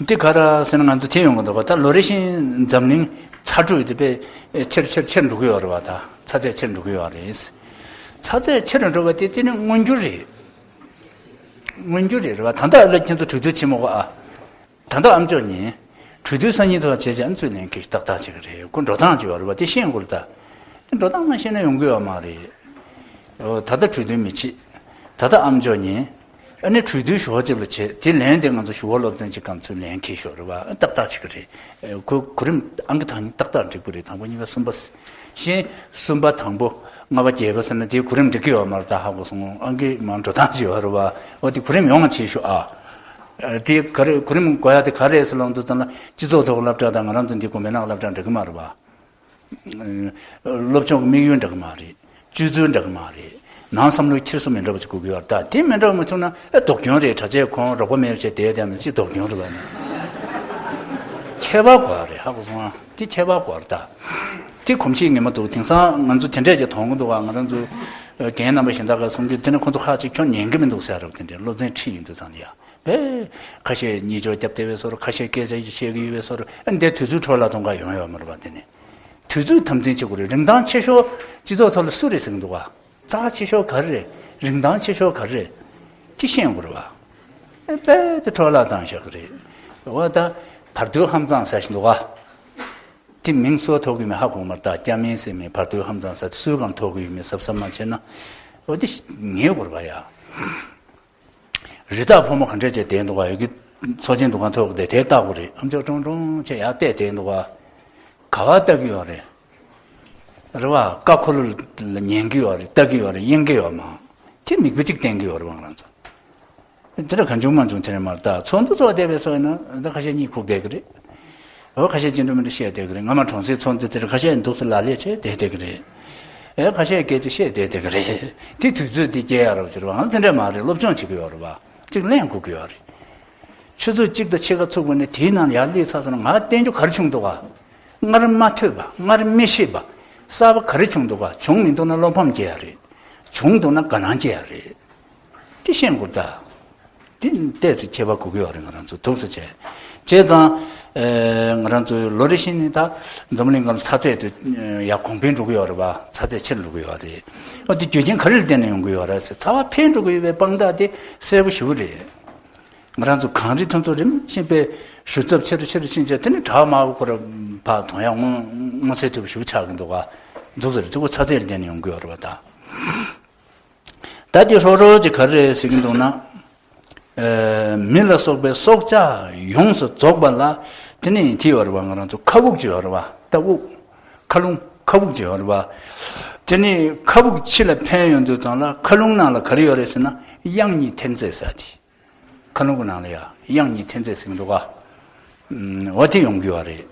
འདི་ག་རེ་ཟེར་ན་ང་ཚོ་དེ་ཡོང་གི་འདུག་ག་ད་ལོ་རེ་བཞིན་འཛམ་གླིང་ཚ་དྲོད་དེ་དཔེ་ཆེར་ཆེར་ཆེར་འགྲོ་གི་ཡོད་རེད་བ། ད་ཚ་ཚད་ཆེར་འགྲོ་གི་ཡོད་རེད། ཚ་ཚད་ཆེར་འགྲོ་བ་དེ་དེ་ནི་མངོན་འགྱུར་རེད། མངོན་འགྱུར་རེད་རེད་བ། ད་ལྟ་ལ་ཁྱེད་ཚོ་གྲོས་བསྡུར་བྱེད་མ་དགོས་ཨ། ད་ལྟ་ཨ་མཆོག་གཉིས་གྲོས་བསྡུར་སང་ཉིན་ཐོག་བྱས་བྱས་ཨ་ནི་ཚུར་ལེན་གྱི་ཏག་ཏག་ཅིག་རེད། ཁོ་འགྲོ་སྟངས་ཅིག་ཡོད་རེད་བ། དེ་ཤེས་དགོས་རེད་ད། དེ་འགྲོ་སྟངས་མ་ཤེས་ན་ཡོང་གི་ཡོད་མ་རེད། འོ་ད་ལྟ་གྲོས་བསྡུར་མི་བྱེད། ད་ལྟ་ཨ་མཆོག་གཉིས་ཨ་ནི་གྲོས་བསྡུར་ཞུ་བ་ཅིག་ལ་བྱེད། དེ་ལན་དེ་ང་ཚོ་ཞུ་བ་སློབ་ཚན་ཅིག་གམ་ཚུར་ལེན་གྱི་ཤོག་རེད་བ། ཏག་ཏག་ཅིག་རེད། ཁོ་གོ་རིམ་ཨང་ཀི་ཐང་ཏག་ཏག་འགྲིག་པོ་རེད། དང་པོ་གཉིས་པ་གསུམ་པ། གཞན་གསུམ་པ་དང་པོ་ལྔ་པ་བརྒྱད་པ་ཟེར་ན་དེའི་གོ་རིམ་འགྲིག་གི་ཡོད་མ་རེད། ད་ཧ་གོ་སོང་། ཨང་ཀི་མ་འགྲོ་སྟངས་ཅིག་ཡོད་རེད་བ། འོ་དེ་གོ་རིམ་ཡོང་བ་བྱེད་ཤོག་ཨ། དེ་ག་རེ་གོ་རིམ་དགོས་ཡ་དེ་ག་རེ་ཟེར་ལབ་དུས་ཙམ་ལ་སྤྱི་ཚོགས་ཐོག་སློབ་གྲྭ་དང་ང་རང་ཚོ་འདི་དགོན་པའི་ནང་སློབ་གྲྭ་འགྲིག་གི་མ་རེད་བ། སློབ་སྦྱོང་གི་དམིགས་ཡུལ་འདྲ་གི་མ་རེད། སྤྱོད་ཚུལ་འདྲ་གི་མ་རེད། ནང་བསམ་བློའི་འཁྱེར་སོ་མི་འདྲ་བ་ཅིག་དགོས་ཀྱི་ཡོད་རེད། ད་དེ་མི་འདྲ་བ་མ་བྱུང་ན་ཨེ་སྡུག་གྱོང་རེད། གྲྭ་ཆས་གོན་རོགས་པ་མེད་བྱས་བསྡད་བསྡད་མི་ཅིག་སྡུག་གྱོང་རེད་བ་ནི། ཁྱད་པར་དགོས་རེད། ཧ་གོ་སོང་ཨ། དེ་ཁྱད་པར་དགོས་རེད་ད། དེ་གོམས་གཤིས་ངན་པ་འདུག་དེང་སང་ང་ཚོ་དེ་འདྲས་ཅིག་མཐོང་གི་འདུག་ག་ང་རང་ཚོ་རྒན་རྣམ་པ་གཞན་དག་ག་གསུང་རྒྱུ་དེ་ནི་ཁོ་ཚོ་ཁ་ཅིག་ཁྱོན་ཉན་གི་མི་འདུག་ཟེར་རབས་དེ་འདྲས་སློབ་ཚན་ཁྲིད་ཡིན་དུས་ཙང་ལ་ཡ། ཨེ། ཁ་ཤས་གཉིད་སྐྱོར་རྒྱབ་བསྡད་པའི་བཟོ་འདྲ། ཁ་ཤས་སྐད་ཆ་ཡི་བཤད་ཀྱི་ཡོད་པའི་བཟོ་འདྲ། ཨ་འདི་དུས་ཚོད་འཕྲོ་བརླག་གཏོང་ག་ཡོང་ཡོད་མ་རེད་པ། དེ་ནི་དུས་ཚོད་དམ་འཛིན་བྱེད་དགོས་རེད། རིན་ཐང་ཆེ་ཤོས་སྤྱི་ཚོགས་ཐོག་ལ་སུ་རེད་ཟེར་གྱི་འདུག་ག་རྩ་ཆེ་ཤོས་ག་རེ་རེད། རིན་ཐང་ཆེ་ཤོས་ག་རེ་རེད། དེ་ཤེས་དགོས་རེད་པ། ཨེ་དཔེ་དེ་འཕྲོ་བརླག་བཏང་བཞག་གི་རེད། འོ་ད་བར་དོའི་ཧམ་གཙང་ཟེར་བཞིན་འདུག་ག་དེ་མིང་སུ་ཐོགས་ཀྱི་མེད་ཧ་གོ་མ་རེད། ད་སྐྱ་མིན་སེ་མིན་བར་དོའི་ཧམ་གཙང་ཟེར་དེ་སུའི་སྒང་ཐོགས་ཀྱི་ཡོད་མེད་གཟབ་གཟབ་མ་བྱས་ན་འོ་དེ་ངེས་དགོས་རེད་པ་ཡ། རི་དྭགས་ཕོ་མོ་ག་འདྲས་བྱས་བསྡད་འདུག་ག་ཡ་གི་ཚོགས་ཆེན་འདུ་ཁང་ཐོག་གི་དེ་དེ་ལྟ་དགོས་རེད། ཨ་མཆོག་ཀྲོང་ཀྲོང་བྱས་ཡར་བལྟས་བསྡད་འདུག་ག་ག་བ་ལྟ་གི་ཡོད་རེད། རེད་པ། ཀ་ཁོ་ལོ་ལ་ཉན་གི་ཡོད་རེད། ལྟ་གི་ཡོད་རེད། གཡེང་གི་ཡོད་མ། དེ་མིག་དཔེ་གཅིག་བསྟན་གི་ཡོད་རེད་པ་ང་རང་ཚོ། དེ་འདྲ་གང་བྱུང་མང་བྱུང་དེ་རེད་མ་རེད། ད་ཚོགས་འདུ་ཚོགས་བསྡད་པའི་སོགས་ཡིན་ན་ད་ཁ་ཤས་གཉིད་ཁུག་བསྡད་གི་རེད། འོ་ཁ་ཤས་ཅི་འདྲ་མི་འདྲ་བཤད་བསྡད་གི་རེད། སྔ་མ་གྲོང་གསེབ་ཚོགས་འདུ་དེར་ཁ་ཤས་འདུག་སེ་ལག་ལེན་བྱས་བསྡད་བསྡད་གི་རེད། ཨེ་ཁ་ཤས་སྐད་ཆ་བཤད་བསྡད་བསྡད་གི་རེད། དེ་དུས་ཚོད་དེ་སྐྱེལ་ཡ་རོགས་བྱེད་རོགས། ཨང་དེ་འདྲ་མ་རེད། སློབ་སྦྱོང་བྱེད་གི་ཡོད་རེད་པ། གཅིག་གླེང་དགོས་ཀྱི་ཡོད་རེད། ཆུ་ཚོད་གཅིག་དང་ཕྱེད་ཀ་ཚུགས་པ་ནས་དེའི་ནང་ལ་ཡར་སླེབས་ཚར་སོང་ན་ང་བསྟན་རྒྱུ་ག་རེ་བྱུང་འདུག་ག་སྔར་མ་ཐོས་པ། སྔར་མི་ཤེས་པ། གསར་པ་ག་རེ་བྱུང་འདུག་ག་བྱུང་མི་འདུག་ན་བློ་ཕམ་སྐྱེ་ཡ་རེད། བྱུང་འདུག་ན་དགའ་སྣང་སྐྱེ་ཡ་རེད། དེ་ཤེས་དགོས་ད། དེ་ཏོག་ཙམ་ཁྱད་པར་དགོས་ཀྱི་ཡོད་རེད། ང་རང་ཚོ་ཐུགས་སུ་ཆེ། བྱས་ཙང་། ཨེ། ང་རང་ཚོའི་ལོ་རེ་བཞིན་ནི་ད་འཛམ་གླིང་སྒང་ལ་ཚ་ཚད་དེ་ཡར་གོང་འཕེལ་འགྲོ་གི་ཡོད་རེད་པ། ཚ་ཚད་ཆེར་འགྲོ་གི་ཡོད་རེད། ཨ་དེ་རྒྱུ་རྐྱེན་ག་རེ་ལ་བརྟེན་ནས་ཡོང་གི་ཡོད་རེད་ཟེར། ཚ་བ་འཕེལ་འགྲོ་གི་ཡོད་པའི་དཔང་རྟགས་དེ་གསལ་པོ་ཞེ་པོ་རེད། ང་རང་ཚོ་གངས་རི་དེ་ཚོ་རིམ་བཞིན་པའི་ཞུ་ཚབས་ཆེ་རུ་ཆེ་རུ་ཕྱིན་བྱས་དེ་ནི་བྲག་དམར་པོ་ཁོ་ར་ཕར་མཐོང་ཡ་མངོན་མངོན་གསལ་དོད་པོ་ཞེ་པོ་ཆགས་ཀྱི་འདུག་ག་འདུག་ཟེར་དུས་ཁོ་ཚ་ཚད་ལ་བརྟེན་ནས་ཡོང་གི་ཡོད་རེད་པ་ད། ད་དེ་ཧྲོ་ཧྲོ་ཅིག་ག་རེ་རེད་ཟེར་གྱི་འདུག་ན། ཨ། མི་ལ་སོགས་པའི་སྲོག་ཆགས་ཡོངས་སུ་རྫོགས་པ་ལ་དེ་ནི་དེ་ཡོད་རེད་པ། ང་རང་ཚོ་མཁའ་དབུགས་ཅིག་ཡོད་རེད་པ། ད་དབུགས། མཁའ་རླུང་། མཁའ་དབུགས་ཅིག་ཡོད་རེད་པ། དེ་ནི་མཁའ་དབུགས་ཕྱི་ལ་འཕེན་ཡོང་དུས་ཙང་ལ་མཁའ་རླུང་ནང་ལ་ག་རེ་ཡོད་རེད་ཟེར་ན་དབྱང་གཉིས་འཐེན་རྫས་ཟེར་དེ། མཁའ་རླུང་གི་ནང་ལ་ཡ་དབྱང་གཉིས་འཐེན་རྫས་ཟེར་གྱི་འདུག་ག་འོ་དེ་ཡོང་གི་ཡོད་རེད།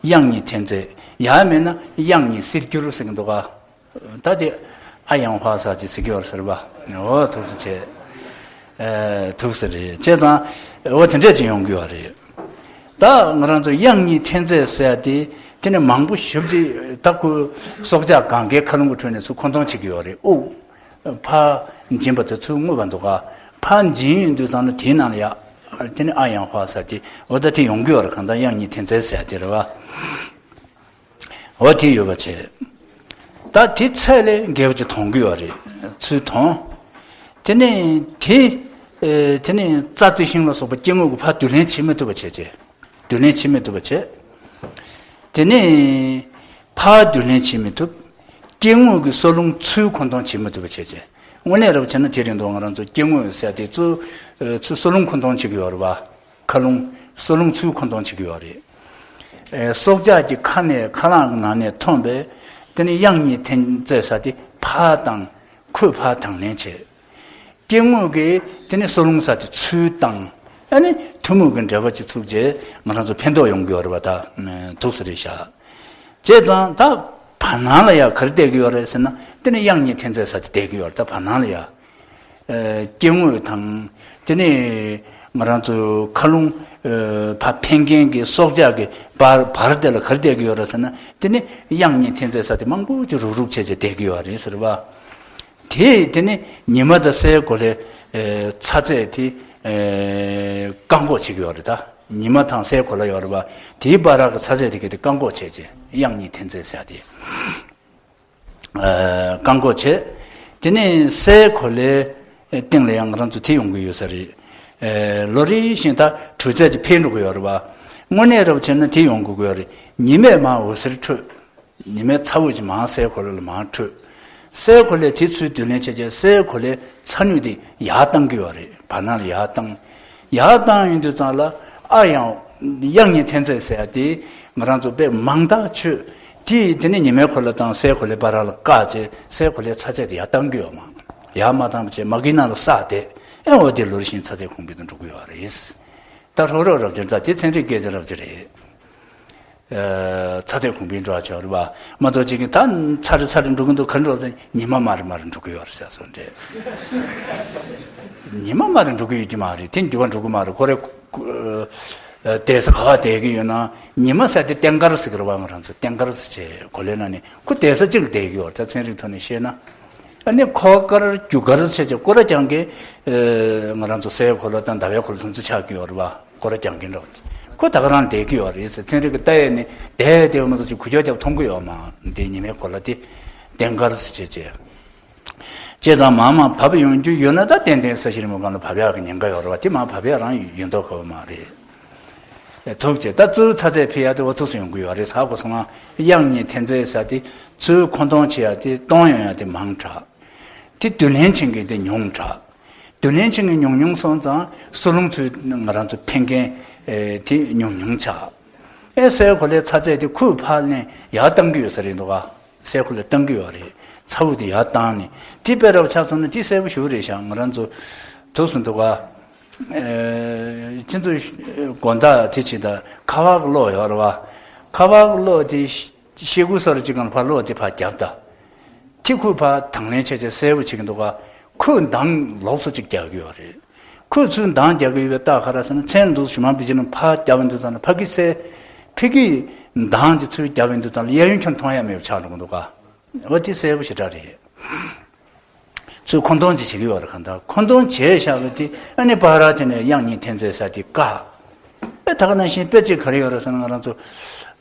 དབྱང་གཉིས་འཐེན་རྫས། ཡང་མིན་ན་དབྱང་གཉིས་བསིལ་འགྱུར་ཟེར་གྱི་འདུག་ག་ད་དེ་ཨ་ཡང་ཧྭ་ས་ཅིག་ཟེར་གྱི་ཡོད་ཟེར་བ། འོ་ཐུགས་རྗེ་ཆེ། ཨེ། ཐུགས་རྗེ་རེད། བྱས་ཙང་འོ་དེ་འདྲས་ཅིག་ཡོང་གི་ཡོད་རེད། ད་ང་རང་ཚོ་དབྱང་གཉིས་འཐེན་རྫས་ཟེར་ཡ་དེ་དེ་ནི་མང་པོ་ཞེ་པོ་ཅིག་ད་ཁོ་སྲོག་ཆགས་གང་གའི་མཁའ་རླུང་གི་ཁྲོད་ནས་ཚུར་མཁོ་འདོན་བྱེད་ཀྱི་ཡོད་རེད། དབུགས། ཕར། འབྱིན་པ་དེ་ཚུར་བསྔོས་པ་འདུག་ག་ཕར་འབྱིན་ཡོང་དུས་ཙང་ལ་དེའི་ནང་ལ་ཡ། དེ་ནི་ཨཱརྱ་ཧྭ་ཟེར་དེ་འོ་ད་དེ་ཡོང་གི་ཡོད་རེད། གང་ལྟར་དབྱངས་སྙན་འཐེན་རྩལ་ཟེར་དེ་རེད་བ། འོ་དེ་ཡོད་པ་བྱས། ད་དེ་ཚད་ལས་རྒྱས་པ་ཅིག་མཐོང་གི་ཡོད་རེད། ཚུལ་མཐོང་། དེ་ནས་དེ། ཨེ། དེ་ནས་རྩྭ་རྩི་ཤིང་ལ་སོགས་པ་སྐྱེ་དངོས་ཀྱི་ཕར་བསྡུ་ལེན་བྱེད་མི་ཐུབ་པ་བྱས་བྱས། བསྡུ་ལེན་བྱེད་མི་ཐུབ་པ་བྱས། དེ་ནས་ཕར་བསྡུ་ལེན་བྱེད་མི་ཐུབ། སྐྱེ་དངོས་ཀྱི་སྲོག་རླུང་ཚུར་འཁོན་སྡོམ་བྱེད་མི་ཐུབ་པ་བྱས་བྱས། དངོས་གནས་རབ་བྱས་ན་དེ་རིང་དུ་ང་རང་ཚོ་སྐྱེ་དངོས་ཟེར་དེ་ཚུར། ཨེ། ཚུར་སྲོག་རླུང་འཁོན་སྡོམ་བྱེད་ཀྱི་ཡོད་རེད་བ། མཁའ་རླུང་། སྲོག་རླུང་ཚུར་འཁོན་སྡོམ་བྱེད་ཀྱི་ཡོད་རེད། ཨེ། སྲོག་ཆགས་ཀྱི་ཁ་ནས་ཁ་རླངས་ཀྱི་ནང་ནས་ཐོན་པའི། དེ་ནི་དབྱངས་སྙན་འཐེན་རྩལ་ཟེར་དེ་ཕར་བཏང་། ཁོས་ཕར་དང་ལེན་བྱེད། སྐྱེ་དངོས་ཀྱིས་དེ་ནི་སྲོག་རླུང་ཟེར་དེ་ཚུར་བཏང་། ཨ་ནི་ཐུན་མོང་གི་འབྲེལ་བ་ཅིག་ཚུགས་རྗེས་ང་རང་ཚོ་ཕན་ཐོགས་ཡོང་གི་ཡོད་རེད་བ། ད་འདུག་སེ་རེད་ཤག་བྱས་ཙང་ད་བར་སྣང་ལ་ཡ་ག་རེ་བསྡད་ཀྱི་ཡོད་རེད་ཟེར་ན། དེ་ནི་དབྱངས་སྙན་འཐེན་རྩལ་ཟེར་དེ་བསྡད་ཀྱི་ཡོད་རེད། ད་བར་སྣང་ལ་ཡ། ཨེ། སྐྱེ་དངོས་དང་། དེ་ནི་ང་རང་ཚོའི་མཁའ་རླུང་། ཨེ། ཕར་འཕེན་མཁན་གྱི་སྲོག་ཆགས་ཀྱི་བར་བར་དེ་ལ་ག་རེ་བསྡད་ཀྱི་ཡོད་རེད་ཟེར་ན། དེ་ནི་དབྱངས་སྙན་འཐེན་རྩལ་ཟེར་དེ་མང་པོ་ཅིག་རུག་རུག་བྱས་བྱས་བསྡད་ཀྱི་ཡོད་རེད་ཟེར་བ། དེས་དེ་ནི་ཉི་མ་དང་སའི་གོ་ལའི། ཨེ། ཚ་ཚད་དེ། ཨེ། བཀག་འགོག་བྱེད་ཀྱི་ཡོད་རེད་ད། ཉི་མ་དང་སའི་གོ་ལ་ཡོད་རེད་པ། དེའི་བར་གྱི་ཚ་ཚད་དེ་ག་དེ་བཀག་འགོག་བྱས་རྗེས་དབྱངས་སྙན་འཐེན་རྩལ་ཟེར་ཡ་དེ། ཨེ། བཀག་འགོག་བྱས། དེ་ནས་སའི་གོ་ལའི་སྟེང་ལ་ཡང་ང་རང་ཚོ་དེ་ཡོང་གི་ཡོད་ས་རེད། ཨེ། ལོ་རེ་བཞིན་ད་དྲོད་ཚད་ཀྱི་འཕེལ་འགྲོ་གི་ཡོད་རེད་པ། དངོས་གནས་རབ་བྱས་ན་དེ་ཡོང་དགོས་ཀྱི་ཡོད་རེད། ཉི་མས་མར་འོད་ཟེར་འཕྲོས། ཉི་མའི་ཚ་འོད་ཀྱིས་མར་སའི་གོ་ལ་ལ་མར་འཕྲོས། སའི་གོ་ལས་དེ་ཚུར་བསྡུ་ལེན་བྱས་རྗེས་སའི་གོ་ལའི་ཚ་ནུས་དེ་ཡར་བཏང་གི་ཡོད་རེད། བར་སྣང་ལ་ཡར་བཏང་། ཡར་བཏང་ཡོང་དུས་ཙང་ལ་ཨ་ཡང་དབྱངས་སྙན་འཐེན་རྩལ་ཟེར་ཡ་དེ་ང་རང་ཚོ་དཔེ་མང་ཐག་ཆོད། དེ་དེ་ནི་ཉི་མའི་གོ་ལ་དང་སའི་གོ་ལའི་བར་ལ་བཀག་བྱས་སའི་གོ་ལའི་ཚ་ཚད་དེ་ཡར་བཏང་གི་ཡོད་མ། ཡར་མ་བཏང་བ་བྱས་མ་གི་ནང་ལ་ས་དེ་ཨེ་འོ་དེ་ལོ་རེ་བཞིན་ཚ་ཚད་གོང་འཕེལ་དུ་འགྲོ་གི་ཡོད་རེད། ད་རོགས་རོགས་རབ་འབྱོར་ད་དེ་ཚན་རིག་སྐད་ཆ་རབ་ཅིག་རེད། ཚ་ཚད་གོང་འཕེལ་འགྲོ་བ་ཆགས་རེད་བ། མ་གཏོགས་ཅིག་གིས་ད་ཚར་རེ་ཚར་རེ་འགྲོ་གི་འདུག་ག་འགྲོ་ཟེར་ཉི་མ་མ་རེ་མ་རེ་འགྲོ་གི་ཡོད་རེད་ཟེར་སོང་འདྲ། ཉི་མ་མ་རེ་འགྲོ་གི་ཡོད་ཀྱི་མ་རེད། དེ་འགྱུར་བ་འགྲོ་གི་མ་རེད། ཁོ་རེ། བསྡད་ས་ག་བ་བསྡད་ཀྱི་ཡོད་ན་ཉི་མ་ཟེར་དེ་ལྟེང་དཀར་ཟེར་གི་རེད་བ། ང་རང་ཚོ་ལྟེང་དཀར་ཟེར་བྱས་གོ་ལའི་ནང་ནས་ཁོ་བསྡད་ས་གཅིག་ལ་བསྡད་ཀྱི་ཡོད་རེད། ད་ཚན་རིག་ཐོག་ནས་བཤད་ན། ཨ་ནི་འཁོར་དཀར་རྒྱུ་དཀར་ཟེར་བྱས་སྐོར་ར་རྒྱག་མཁན། ང་རང་ཚོ་སའི་གོ་ལ་དང་ཟླ་བའི་གོ་ལ་དེ་ཚོ་ཆགས་ཀྱི་ཡོད་རེད་བ། སྐོར་ར་རྒྱག་མཁན་འདྲ་བོ། ཁོ་ད་ག་རང་བསྡད་ཀྱི་ཡོད་རེད་ཟེར། ཚན་རིག་གི་ལྟ་ཡས་ནི་བསྡད་བསྡད་པ་མ་གཏོགས་ཅིག་འགུལ་སྐྱོད་རྒྱག་མཐོང་གི་ཡོད་མ་རེད། ཉི་མའི་གོ་ལ་དེ་ལྟེང་དཀར་ཟེར་བྱས་བྱས། བྱས་ཙང་མར་མར་བབས་ཡོང་རྒྱུ་ཡོད་ན་ད་ཏན་ཏན་ས་གཞི་རིལ་མོ་སྒང་ལ་བབས་ཡག་གི་ཉེན་ཁ་ཡོད་རེད་བ། དེ་མར་བབས་ཡག་རང་ཡོད་མདོག་ཁ་པོ་མ་རེད། ཐུགས་རྗེ། ད་ཚུར་ཚ་ཚད་འཕེལ་ཡག་དེ་འོ་ཐུགས་སུ་ཡོང་གི་ཡོད་རེད། ཟ་གོ་སོང་ང་དབྱངས་སྙན་འཐེན་རྩལ་ཟེར་དེ་ཚུར་འཁོན་སྡོམ་བྱེད་ཡག་དེ་གཏོང་ཡོང་ཡག་དེ་མང་དྲགས། དེ་བསྡུ་ལེན་བྱེད་མཁན་དེ་ཉུང་དྲགས། བསྡུ་ལེན་བྱེད་མཁན་ཉུང་ཉུང་སོང་ཙང་སྲོག་རླུང་ཚུར་ང་རང་ཚོ་འཕེན་མཁན་དེ་ཉུང་ཉུང་ཆགས། ཨེ་སའི་གོ་ལའི་ཚ་ཚད་དེ་ཁོས་ཕར་ལེན་ཡར་བཏང་གི་ཡོད་ས་རེད་འདུག་ག་སའི་གོ་ལ་བཏང་གི་ཡོད་རེད། ཚ་འོད་དེ་ཡར་བཏང་ནས་དེ་དཔེ་རབ་ཆགས་སོང་ན་དེ་གསལ་པོ་ཞེ་པོ་རེད་ཤག་ང་རང་ཚོ་ཐུགས་སུ་འདུག་ག་ཁྱེད་ཚོ་དགོང་དག་དེ་བྱེད་ད་ཁ་པར་གློག་ཡོད་རེད་བ། ཁ་པར་གློག་དེ་ཤེལ་སྒོ་སོ་ར་གཅིག་སྒང་ལ་ཕར་གློག་དེ་ཕར་བརྒྱབ་ད། དེ་ཁོས་ཕར་དང་ལེན་བྱས་བྱས་གསལ་པོ་བྱེད་ཀྱི་འདུག་ག་ཁོས་འདང་ལོགས་སུ་གཅིག་རྒྱག་གི་ཡོད་རེད། ཁོས་ཚུར་འདང་རྒྱག་གི་ཡོད་པའི་རྟགས་ག་རེ་ཟེར་ན། མཚན་འདུག་ཞུ་མ་པི་ཅི་ནང་ཕར་རྒྱབ་པའི་འདུག་ཙང་ལ་ཕ་གི་སའི་ཕ་གི་འདང་ཅིག་ཚུར་རྒྱབ་པའི་འདུག་ཙང་ལ་གཡས་གཡོན་ཁྱོན་མཐོང་ཡ་མེད་པ་ཆགས་འགྲོ་གི་འདུག་ག་འོ་དེ་གསལ་པོ་ཞེ་དྲག་རེད། ཚུར་འཁོན་སྡོམ་ཅིག་བྱེད་ཀྱི་ཡོད་རེད། གང་ལྟར་འཁོན་སྡོམ་བྱས་བཞག་པའི་དེ་ཨ་ནི་ཕར་དེ་ནས་དབྱངས་སྙན་འཐེན་རྩལ་ཟེར་དེ་བཀག་ཨེ་ད་ག་ནང་བཞིན་དཔེ་ཅིག་ག་རེ་ཡོད་རེད་ཟེར་ན། ང་རང་ཚོ་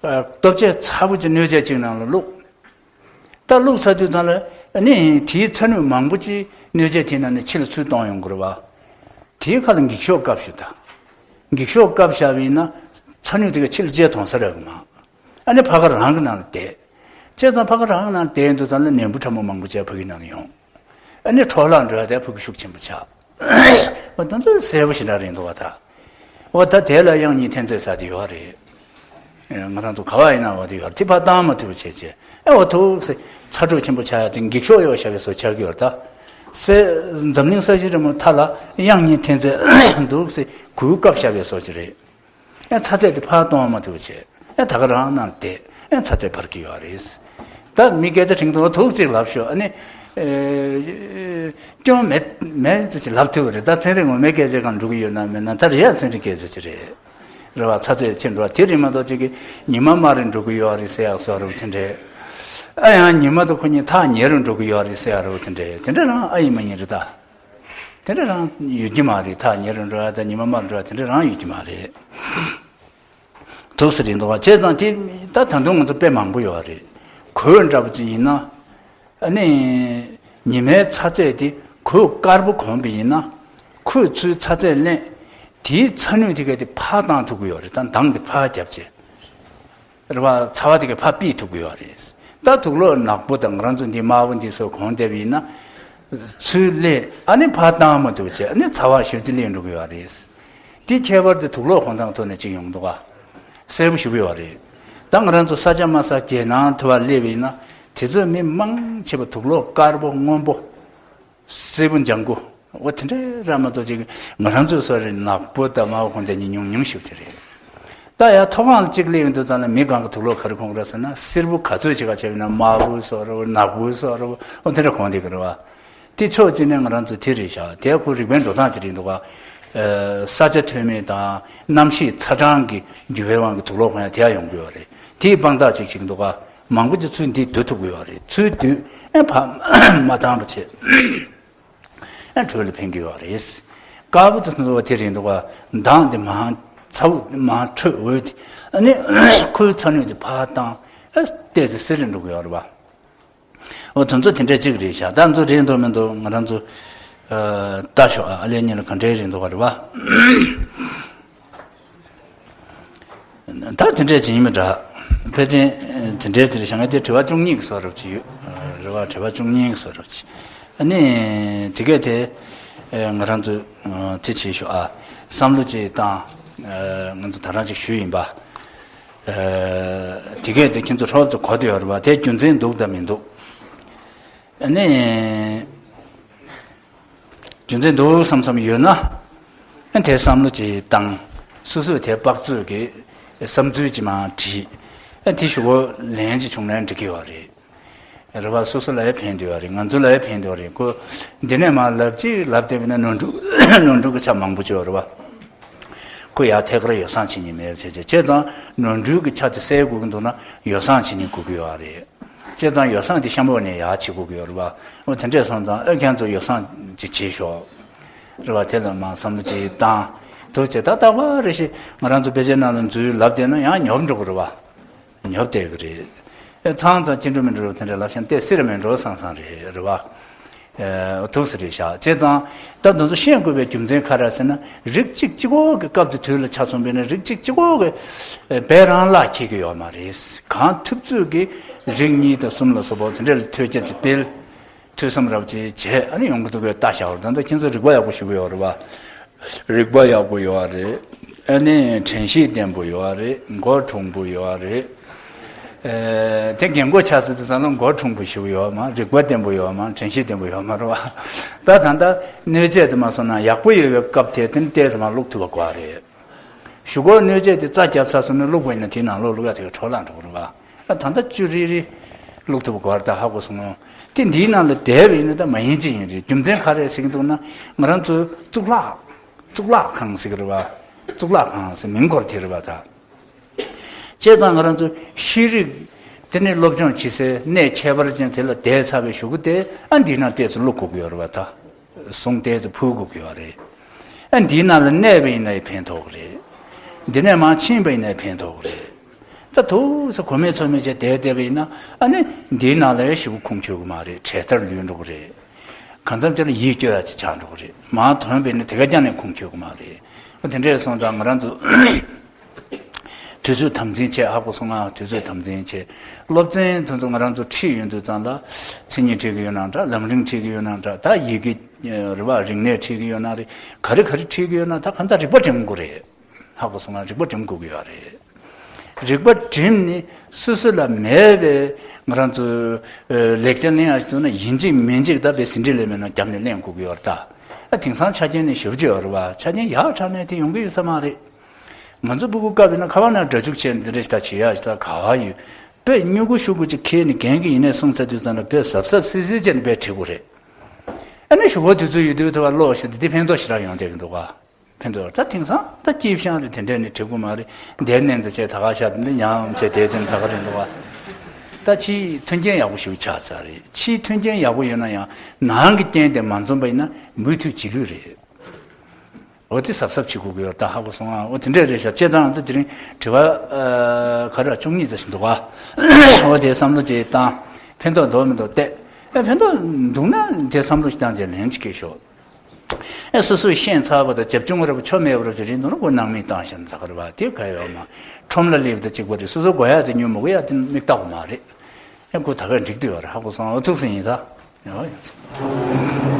ལྟོ་ཆས་ཚ་པོ་ཅིག་སྣོད་ཆས་ཅིག་ནང་ལ་བླུགས། ད་བླུགས་ཚར་དུས་ཙང་ལ་ཨ་ནི་དེའི་ཚ་ནུས་མང་པོ་ཅིག་སྣོད་ཆས་དེའི་ནང་ནས་ཕྱི་ལ་ཚུར་གཏོང་ཡོང་དགོས་རེད་བ། དེའི་ཁ་ལ་འགྱིག་ཤོག་བཀབ་ཞུ་ད། འགྱིག་ཤོག་བཀབ་བཞག་པ་ཡིན་ན་ཚ་ནུས་དེ་ག་ཕྱི་ལ་བཅད་གཏོང་ས་རེད་གི་མ། ཨ་ནི་ཕ་ག་རང་གི་ནང་ལ་བསྡད། བྱས་ཙང་ཕ་ག་རང་གི་ནང་ལ་བསྡད་དུས་ཙང་ལ་ནད་འབུ་ཕྲ་མོ་མང་པོ་ཅིག་ཕ་གི་ནང་ལ་ཡོང་། ཨ་ནི་འཕྲོ་བརླག་འགྲོ་ཡ་དེ་ཕ་གི་ཤུགས་ཆེན་པོ་ཆགས། འོ་ད་ཚོད་གསལ་པོ་ཞེ་དྲག་རེད་འདུག་བ་ད། འོ་ད་དེ་ལ་དབྱངས་སྙན་འཐེན་རྩལ་ཟེར་དེ་ཡོད་རེད། ཨེ་ང་རང་ཚོ་ག་བ་ཡིན་ན་འོ་དེ་ཡོད་རེད། དེ་ཕར་བཏང་མ་ཐུབ་པ་བྱས་བྱས་ཨེ་འོ་ཐུག་སེ་ཚ་དྲོད་ཆེན་པོ་ཆགས་ཡ་དེ་འགྱིག་ཤོག་གཡོགས་བཞག་པའི་བཟོ་ཆགས་ཀྱི་ཡོད་རེད་ད། སེ་འཛམ་གླིང་ས་གཞི་རིལ་མོ་མཐའ་ལ་དབྱངས་སྙན་འཐེན་རྩལ་འདུག་སེ་གུར་བཀབ་བཞག་པའི་བཟོ་ཅིག་རེད། ཨེ་ཚ་ཚད་དེ་ཕར་གཏོང་མ་ཐུབ་བྱས། ཨེ་ད་ག་རང་ནང་བསྡད། ཨེ་ཚ་ཚད་འཕར་གྱི་ཡོད་རེད། ད་མི་སྐད་ཆ་དྲིང་དུ་ཐུག་ཅིག་ལབ་ཤོག་ཨ་ནི། ཨེ། སྐྱོན་མེད་མེད་ཅིག་ལབ་ཐུབ་རེད། ད་ཚན་རིག་ངོ་མའི་སྐད་ཆ་གང་འགྲོ་གི་ཡོད་ན་མེད་ན་ད་རེད་ཡ་ཚན་རིག་སྐད་ཆ་ཅིག་རེད། རེད་བ། ཚ་ཚད་ཆེ་འགྲོ་བ་དེ་རེད་མ་གཏོགས་ཅིག་གི་ཉི་མ་དམར་རུ་འགྲོ་གི་ཡོད་རེད་ཟེར་ཡག་བཟོ་འདྲ་བོ་དེ་འདྲས། ཨ་ཡང་ཉི་མ་དང་ཁོ་གཉིས་ཐག་ཉེ་རུ་འགྲོ་གི་ཡོད་རེད་ཟེར་ཡག་འདྲ་བོ་དེ་འདྲས་དེ་འདྲ་རང་ཨ་ཡིན་མ་ཡིན་རེད་ད། དེ་འདྲ་རང་ཡོད་ཀྱི་མ་རེད། ཐག་ཉེ་རུ་འགྲོ་ཡ་དང་ཉི་མ་མར་འགྲོ་ཡ་དེ་འདྲ་རང་ཡོད་ཀྱི་མ་རེད། འདུག་སེ་རེད་འདུག་བ། བྱས་ཙང་དེ་ད་ད་དུང་ང་ཚོ་དཔེ་མང་པོ་ཡོད་རེད། གོས་འདྲ་པོ་ཅིག་ཡིན་ན། ཨ་ནི། ཉི་མའི་ཚ་ཚད་དེ་གོས་དཀར་པོ་གོན་པ་ཡིན་ན། ཁོས་ཚུར་ཚ་ཚད་ལེན། དེའི་ཚ་ནུས་དེ་ག་དེ་ཕར་བཏང་ཐུབ་ཀྱི་ཡོད་རེད། ད་མདངས་དེ་ཕར་བརྒྱབ་བྱས། རེད་བ། ཚ་བ་དེ་ག་ཕར་ཕུད་ཐུབ་ཀྱི་ཡོད་རེད། ད་དུག་ལོག་ནག་པོ་དང་ང་རང་ཚོ་འདི་དམར་པོ་འདི་ཚོ་གོན་བསྡད་པ་ཡིན་ན། ཚུར་ལེན། ཨ་ནི་ཕར་བཏང་མ་ཐུབ་བྱས། ཨ་ནི་ཚ་བ་ཞེ་པོ་ཅིག་སླེབས་འགྲོ་གི་ཡོད་རེད། དེ་ཁྱད་པར་དེ་དུག་ལོག་གོན་སྟངས་ཐོག་ནས་ཅིག་ཡོང་འདུག་ག་གསལ་པོ་ཞེ་པོ་ཡོད་རེད། ད་ང་རང་ཚོ་ས་ཆ་དམའ་ས་རྒྱལ་ནང་དུ་བ་སླེབས་པ་ཡིན་ན། དེ་ཚོའི་མི་མང་ཆེ་བ་དུག་ལོག་དཀར་པོ་སྔོན་པོ། སེར་པོ་ལྗང་གུ། འོ་དེ་འདྲའི་ར་མ་གཏོགས་ཅིག་ང་རང་ཚོའི་སོ་རེ་ནག་པོ་དང་དམར་པོ་གོན་བསྡད་མཁན་ཉུང་ཉུང་ཞིག་དེ་རེད། ད་ཡ་མཐོ་སྒང་ལ་གཅིག་སླེབས་ཡོང་དུས་ཙམ་ལ་མི་གང་གི་དུག་ལོག་ག་རེ་གོན་གི་རེད་ཟེར་ན། སེར་པོ་ག་ཚོད་ཅིག་ག་བྱས་པ་ཡིན་ན་དམར་པོའི་སོ་རེ་བོ་ནག་པོའི་སོ་རེ་བོ། འོ་དེ་འདྲ་གོན་བསྡད་ཀྱི་རེད་བ། དེ་ཕྱོགས་གཅིག་ནས་ང་རང་ཚོ་དེ་རེད་ཤག་དེ་ཁོ་རིག་པའི་འགྲོ་སྟངས་ཅིག་རེད་འདུག་ག་ཨ། ས་ཆ་ཐོན་མི་དང་གནམ་གཤིས་ཚ་གྲང་གི་འགྱུར་བའི་དབང་གིས་དུག་ལོག་གོན་ཡ་དེ་ཡ་ཡོང་གི་ཡོད་རེད། དེའི་དཔང་རྟགས་ཅིག་བྱེད་ཀྱི་འདུག་ག་མང་པོ་ཅིག་ཚུར་འདི་བསྡུ་ཐུབ་ཀྱི་ཡོད་རེད། ཚུར་བསྡུས་ཨེ་ཕར་མ་བཏང་བ་བྱས། ཨ། དྲོད་ལ་ཕན་གྱི་ཡོད་རེད། དཀར་པོ་དེ་ཚོ་དེ་རེད་འདུག་ག་མདངས་དེ་མར་ཚ་བོ་མར་འཕྲོས། འོད་དེ་ཨ་ནི་ཁོའི་ཚ་ནུས་དེ་ཕར་བཏང་། ཨ། ཏོག་ཙམ་སེར་རེ་འགྲོ་གི་ཡོད་རེད་པ། འོ་དེ་ཚོ་དེ་འདྲ་གཅིག་རེད་ཤག་ད་ཚོ་རེད་འདུག་མི་འདུག་ང་རང་ཚོ་ཨ། ལྟ་ཤོག་ཨ་ལས་གཉིས་ལ་ག་འདྲའི་རེད་འདུག་ག་རེད་པ། ད་དེ་འདྲས་ཅིག་ཡིན་མི་འདྲ། ཕལ་ཆེར་དེ་འདྲས་དེ་རེད་ཤག་ངས་དེ་དྲི་བ་བཅུ་གཉིས་ཀྱི་བཟོ་འདྲ་ཅིག་ཡོད་རེད་བ། དྲི་བ་བཅུ་གཉིས་ཀྱི་བཟོ་འདྲ་ཅིག་ཨ་ནི་དེ་གས་དེ་ང་རང་ཚོ་དེ་བྱེད་ཤོག་ཨ། བསམ་བློ་ཅིག་བཏང་། ང་ཚོ་ད་རང་ཅིག་ཞུས་ཡིན་པ། དེ་གས་དེ་ཁྱེད་ཚོ་ཧྲོབ་ཙམ་གོ་བསྡད་ཡོད་རེད་བ། དེ་རྒྱུ་མཚན་འདུག་དང་མི་འདུག་ཨ་ནི། རྒྱུ་མཚན་འདུག་བསམ་བསམ་ཡོད་ན། ཨ། དེ་བསམ་བློ་ཅིག་བཏང་། སོ་སོས་དེ་དཔག་ཚོད་ཀྱི་བསམ་ཚུལ་ཅིག་མར་བྲིས། ཨ། དེ་ཞུ་སྒོ་ལན་ཅིག་བྱུང་ན་འགྲིག་གི་ཡོད་རེད། རེད་བ། སོ་སོ་ལ་ཡང་ཕན་བསྡད་ཡོད་རེད། ང་ཚོ་ལ་ཡང་ཕན་བསྡད་ཡོད་རེད། ཁོ་འདི་ནས་མར་ལབ་ཅིག་ལབ་བསྡད་པ་ན་ནོར་འཁྲུལ་ནོར་འཁྲུལ་གྱི་ཆ་མང་པོ་ཅིག་ཡོད་རེད་བ། ཁོ་ཡར་ཐད་ཀར་ཡོ་བསྲང་བྱེད་མཁན་མེད་པ་བྱས་བྱས། བྱས་ཙང་ནོར་འཁྲུལ་གྱི་ཆ་དེ་སེལ་དགོས་ཀྱི་འདུག་ན་ཡོ་བསྲང་བྱེད་མཁན་དགོས་ཀྱི་ཡོད་རེད། བྱས་ཙང་ཡོ་བསྲང་དེ་གཤམ་འོག་ནས་ཡར་བྱེད་དགོས་ཀྱི་ཡོད་རེད་བ། འོ་དེ་འདྲས་སོང་ཙང་ཨ་ཁྱེད་ཚོ་ཡོ་བསྲང་ཅིག་བྱེད་ཤོག་རེད་བ། དེ་ལ་མར་བསམ་བློ་ཅིག་བཏང་། འདུག་བྱས་ད་རྟག་པར་རེ་ཞིག་ང་རང་ཚོ་དཔེ་ཆའི་ནང་ལ་འཛུལ་ལབ་བསྡད་ན་ཡང་ཉོབ་འགྲོ་གི་རེད་བ། ཉོབ་བསྡད་གི་རེད། ཨེ། ཚང་ཚང་ཅི་འགྲོ་མི་འགྲོ་དེ་འདྲ་ལབ་ཤག་ཏོག་ཙམ་སེར་མི་འགྲོ་བསམ་བསམ་རེད། རེད་བ། ཨེ། འདུག་སེ་རེད་ཤག་བྱས་ཙང་ད་དེ་ཚོ་ཤེས་དགོས་པའི་རྒྱུ་མཚན་ག་རེ་ཟེར་ན། རིགས་གཅིག་གཅིག་པོ་གི་སྐབས་དེ་དུས་ལ་ཆ་མཚོན་པ་ཡིན་ན། རིགས་གཅིག་གཅིག་པོ་གི་ཨེ། བས་རང་ལག་ཁེལ་གི་ཡོད་མ་རེད། གང་ཐུབ་ཚོད་ཀྱིས་རིགས་གཉིས་དང་གསུམ་ལ་སོགས་པ་དེ་འདྲ་ལ་ཐོས་རྒྱ་ཅིག་སྤེལ། ཐོས་བསམ་རབ་ཅིག་བྱས། ཨ་ནི་ཡོང་གི་འདུག་པས་ལྟ་བཞག་པ་རེད། ད་ལྟ་ཁྱེད་ཚོ་རིག་པ་ཡག་པོ་ཞེ་པོ་ཡོད་རེད་བ། རིག་པ་ཡག་པོ་ཡོད་རེད། ཨ་ནི་དྲན་ཤེས་བརྟན་པོ་ཡོད་རེད། མགོ་གྲུང་པོ་ཡོད་རེད། ཨེ། དེ་རྒན་གོག་ཆགས་སོང་དུས་ཙམ་ལ་མགོ་གྲུང་པོ་ཞེ་པོ་ཡོད་མ། རིག་པ་བརྟན་པོ་ཡོད་མ། དྲན་ཤེས་བརྟན་པོ་ཡོད་མ་རེད་བ། ད་ད་ལྟ་སྣོད་ཆས་དེ་མ་སོང་ན་ཡག་པོ་ཡོད་པའི་སྐབས་དེ་དེ་ནི་ཏོག་ཙམ་མར་བླུག་ཐུབ་པ་དགོས་རེད། གཞུག་གུ་སྣོད་ཆས་དེ་རྩ་བརྒྱབ་ཚར་སོང་ན་བླུགས་པ་ཡིན་ན་དེའི་ནང་ལོགས་བླུག་ཡ་དེ་ག་འཕྲོ་བརླག་འགྲོ་གི་རེད་བ། ཨ། ད་ལྟ་ཅུ་རི་རི་བླུགས་ཐུབ་དགོས་རེད། ད་ཧ་གོ་སོང་ངོ་། དེ་འདིའི་ནང་ལ་བསྡད་པ་ཡིན་ན་ད་མ་ཡིན་ཅི་ཡིན་རེད། རྒྱུ་མཚན་ག་རེ་ཟེར་གྱི་འདུག་ན། ང་རང་ཚོའི་གཙུག་ལག་གཙུག་ལག་ཁང་ཟེར་གྱི་རེད་བ། གཙུག་ལག་ཁང་ཟེར་མིང་སྐོར་དེ་རེད་བ་ད། བྱས་ཙང་ང་རང་ཚོ་ཤེས་རིག་དེ་ནི་སློབ་སྦྱོང་བྱེད་སའི་གནས་ཁྱད་པར་ཅན་དེ་ལ་བསྡད་ཚར་བའི་གཞུག་གུ་དེ། ཨ། འདིའི་ནང་ཏོག་ཙམ་བླུག་དགོས་ཀྱི་ཡོད་རེད་བ་ད། གཟུངས་ཏོག་ཙམ་ཕུལ་དགོས་ཀྱི་ཡོད་རེད། ཨ། འདིའི་ནང་ལ་གནས་པ་ཡིན་ན་ཡང་ཕན་ཐོགས་ཀྱི་རེད། འདི་ནས་མར་ཕྱིན་པ་ཡིན་ན་ཡང་ཕན་ཐོགས་ཀྱི་རེད། ད་ཐུགས་སུ་གོ་མེད་ཚོར་མེད་བྱས་བསྡད་བསྡད་པ་ཡིན་ན། ཨ་ནི་འདིའི་ནང་ལ་ཡང་ཞེ་པོ་ཁུངས་འཁྱོལ་གྱི་མ་རེད། བྲེལ་ཟླར་ལུས་འགྲོ་གི་རེད། གང་འཚམ་ཅིག་ལ་ཡིད་སྐྱོ་ཡ་ཅིག་ཆགས་འགྲོ་གི་རེད། མར་ཐོན་པ་ཡིན་ན་དེ་ག་རྐྱང་ནས་ཁུངས་འཁྱོལ་གྱི་མ་རེད། ཨ། དེ་འདྲས་སོང་ཙང་ང་རང་ཚོ་དུས་ཚོད་དམ་འཛིན་བྱས། ཧ་གོ་སོང་ང་། དུས་ཚོད་དམ་འཛིན་བྱས། སློབ་ཚན་དེ་ཚོ་ང་རང་ཚོ་ཁྲིད་ཡོང་དུས་ཙམ་ལ་མཚན་ཉིད་ཁྲིད་ཀྱི་ཡོད་ན་འདྲ། ལམ་རིམ་ཁྲིད་ཀྱི་ཡོད་ན་འདྲ། ད་ཡི་གེ་རེད་བ། རིག་གནས་ཁྲིད་ཀྱི་ཡོད་ན་རེད། ག་རེ་ག་རེ་ཁྲིད་ཀྱི་ཡོད་ན། ད་གང་ལྟར་རིག་པ་སྒྲིམ་དགོས་རེད། ཧ་གོ་སོང་ང་། རིག་པ་སྒྲིམ་དགོས་ཀྱི་ཡོད་རེད། རིག་པ་སྒྲིམ་ནས་སོ་སོ་ལ་མེད་པའི་ང་རང་ཚོ་ལེགས་ཆ་ལེན་ཡག་ཅིག་འདུག་ན་ཡིན་གཅིག་མིན་གཅིག་ད་དཔེ་ཟིན་བྲིས་ལས་མེད་ན་རྒྱབ་ནས་ལེན་དགོས་ཀྱི་ཡོད་རེད་ད། ཨ། དེང་སང་ཆ་རྐྱེན་ནི་ཞེ་པོ་ཅིག་ཡོད་རེད་བ། ཆ་རྐྱེན་ཡག་དྲགས་ནས་དེ་ཡོང་གི་ཡོད་ས་མ་རེད། ང་ཚོ་སྤུ་གུ་སྐབས་ཡིན་ན་ཁ་པར་ནང་སྒྲ་འཇུག་བྱས་འདི་འདྲ་ཞིག་ད་བྱེད་ཡག་ཞིག་ད་ག་བ་ཡོད། དཔེ་སྨྱུ་གུ་ཤོག་གུ་ཅིག་ཁྱེར་ནས་རྒན་གྱིས་ཡིན་ནའི་གསུངས་ཚར་དུས་ཙམ་ལ་དཔེ་གཟབ་གཟབ་གཟིགས་གཟིགས་བྱས་ནས་དཔེ་བྲིས་དགོས་རེད། ཨ་ནི་གཞུག་གུ་དུས་ཚོད་ཡོད་དུས་ཐུབ་པ་ཀློག་ཞིག་དེ་ཕན་ཐོགས་ཞེ་དྲག་ཡོང་བསྡད་ཀྱི་འདུག་ག་ཕན་ཐོགས། ད་དེང་སང་ད་སྐྱིད་ཤང་རེད། དེ་འདྲས་ནི་བྲིས་དགོས་མ་རེད། འདིར་མནན་ཙམ་བྱས་ད་ག་ཤར། འདི་ཉམས་བྱས་དེ་ཙམ་ད་ག་རེད་འདུག་ག་ད་ཕྱིའི་མཐུན་རྐྱེན་ཡག་པོ་ཞིག་ཆགས་ཚར་རེད། ཕྱིའི་མཐུན་རྐྱེན་ཡག་པོ་ཡོད་ན་ཡང་ནང་གི་རྐྱེན་དེ་མ་འཛོམས་པ་ཡིན་ན་མུ་མཐུད་རྗེས་ལུས་རེད། འོ་དེ་གཟབ་གཟབ་བྱེད་དགོས་ཀྱི་ཡོད། ད་ཧ་གོ་སོང་ཨ། འོ་དེ་འདྲས་རེད་ཤག་བྱས་ཙང་ང་ཚོ་དེ་རིང་དྲི་བ་ཨ་ག་རེ་བཅུ་གཉིས་ཙམ་ཞིག་འདུག་ག་འོ་དེ་བསམ་བློ་ཅིག་བཏང་། ཕན་ཐོགས་འདུག་མི་འདུག་བལྟས། ཨ་ཕན་ཐོགས་འདུག་ན་དེ་བསམ་བློ་ཞིག་བཏང་བྱས་ལན་ཅིག་སྐྱེལ་ཤོག་ཨ་སོ་སོས་ཤེས་ཚར་བ་དང་རྒྱབ་ལྗོངས་རབ་ཆོ་མེད་པ་རབ་ཅིག་རེད་འདུག་ན་ཁོ་སྣང་མེད་བཏང་བཞག་ན་ད་ག་རེ་བ་དེ་ག་ཡོད་མ། ཁྲོམ་ལ་སླེབས་དང་གཅིག་པ་རེད། སོ་སོ་དགོས་ཡག་དེ་ཉོས་མ་དགོས་ཡག་དེ་མིག་ལྟ་དགོས་མ་རེད། ཨ་ཁོ་ད་ག་འགྲིག་འདུག་ཡོད་རེད། ཧ་གོ་སོང་། འོ་ཐུགས་སུ་ཡིན་ད། ཡོད་ཡོད།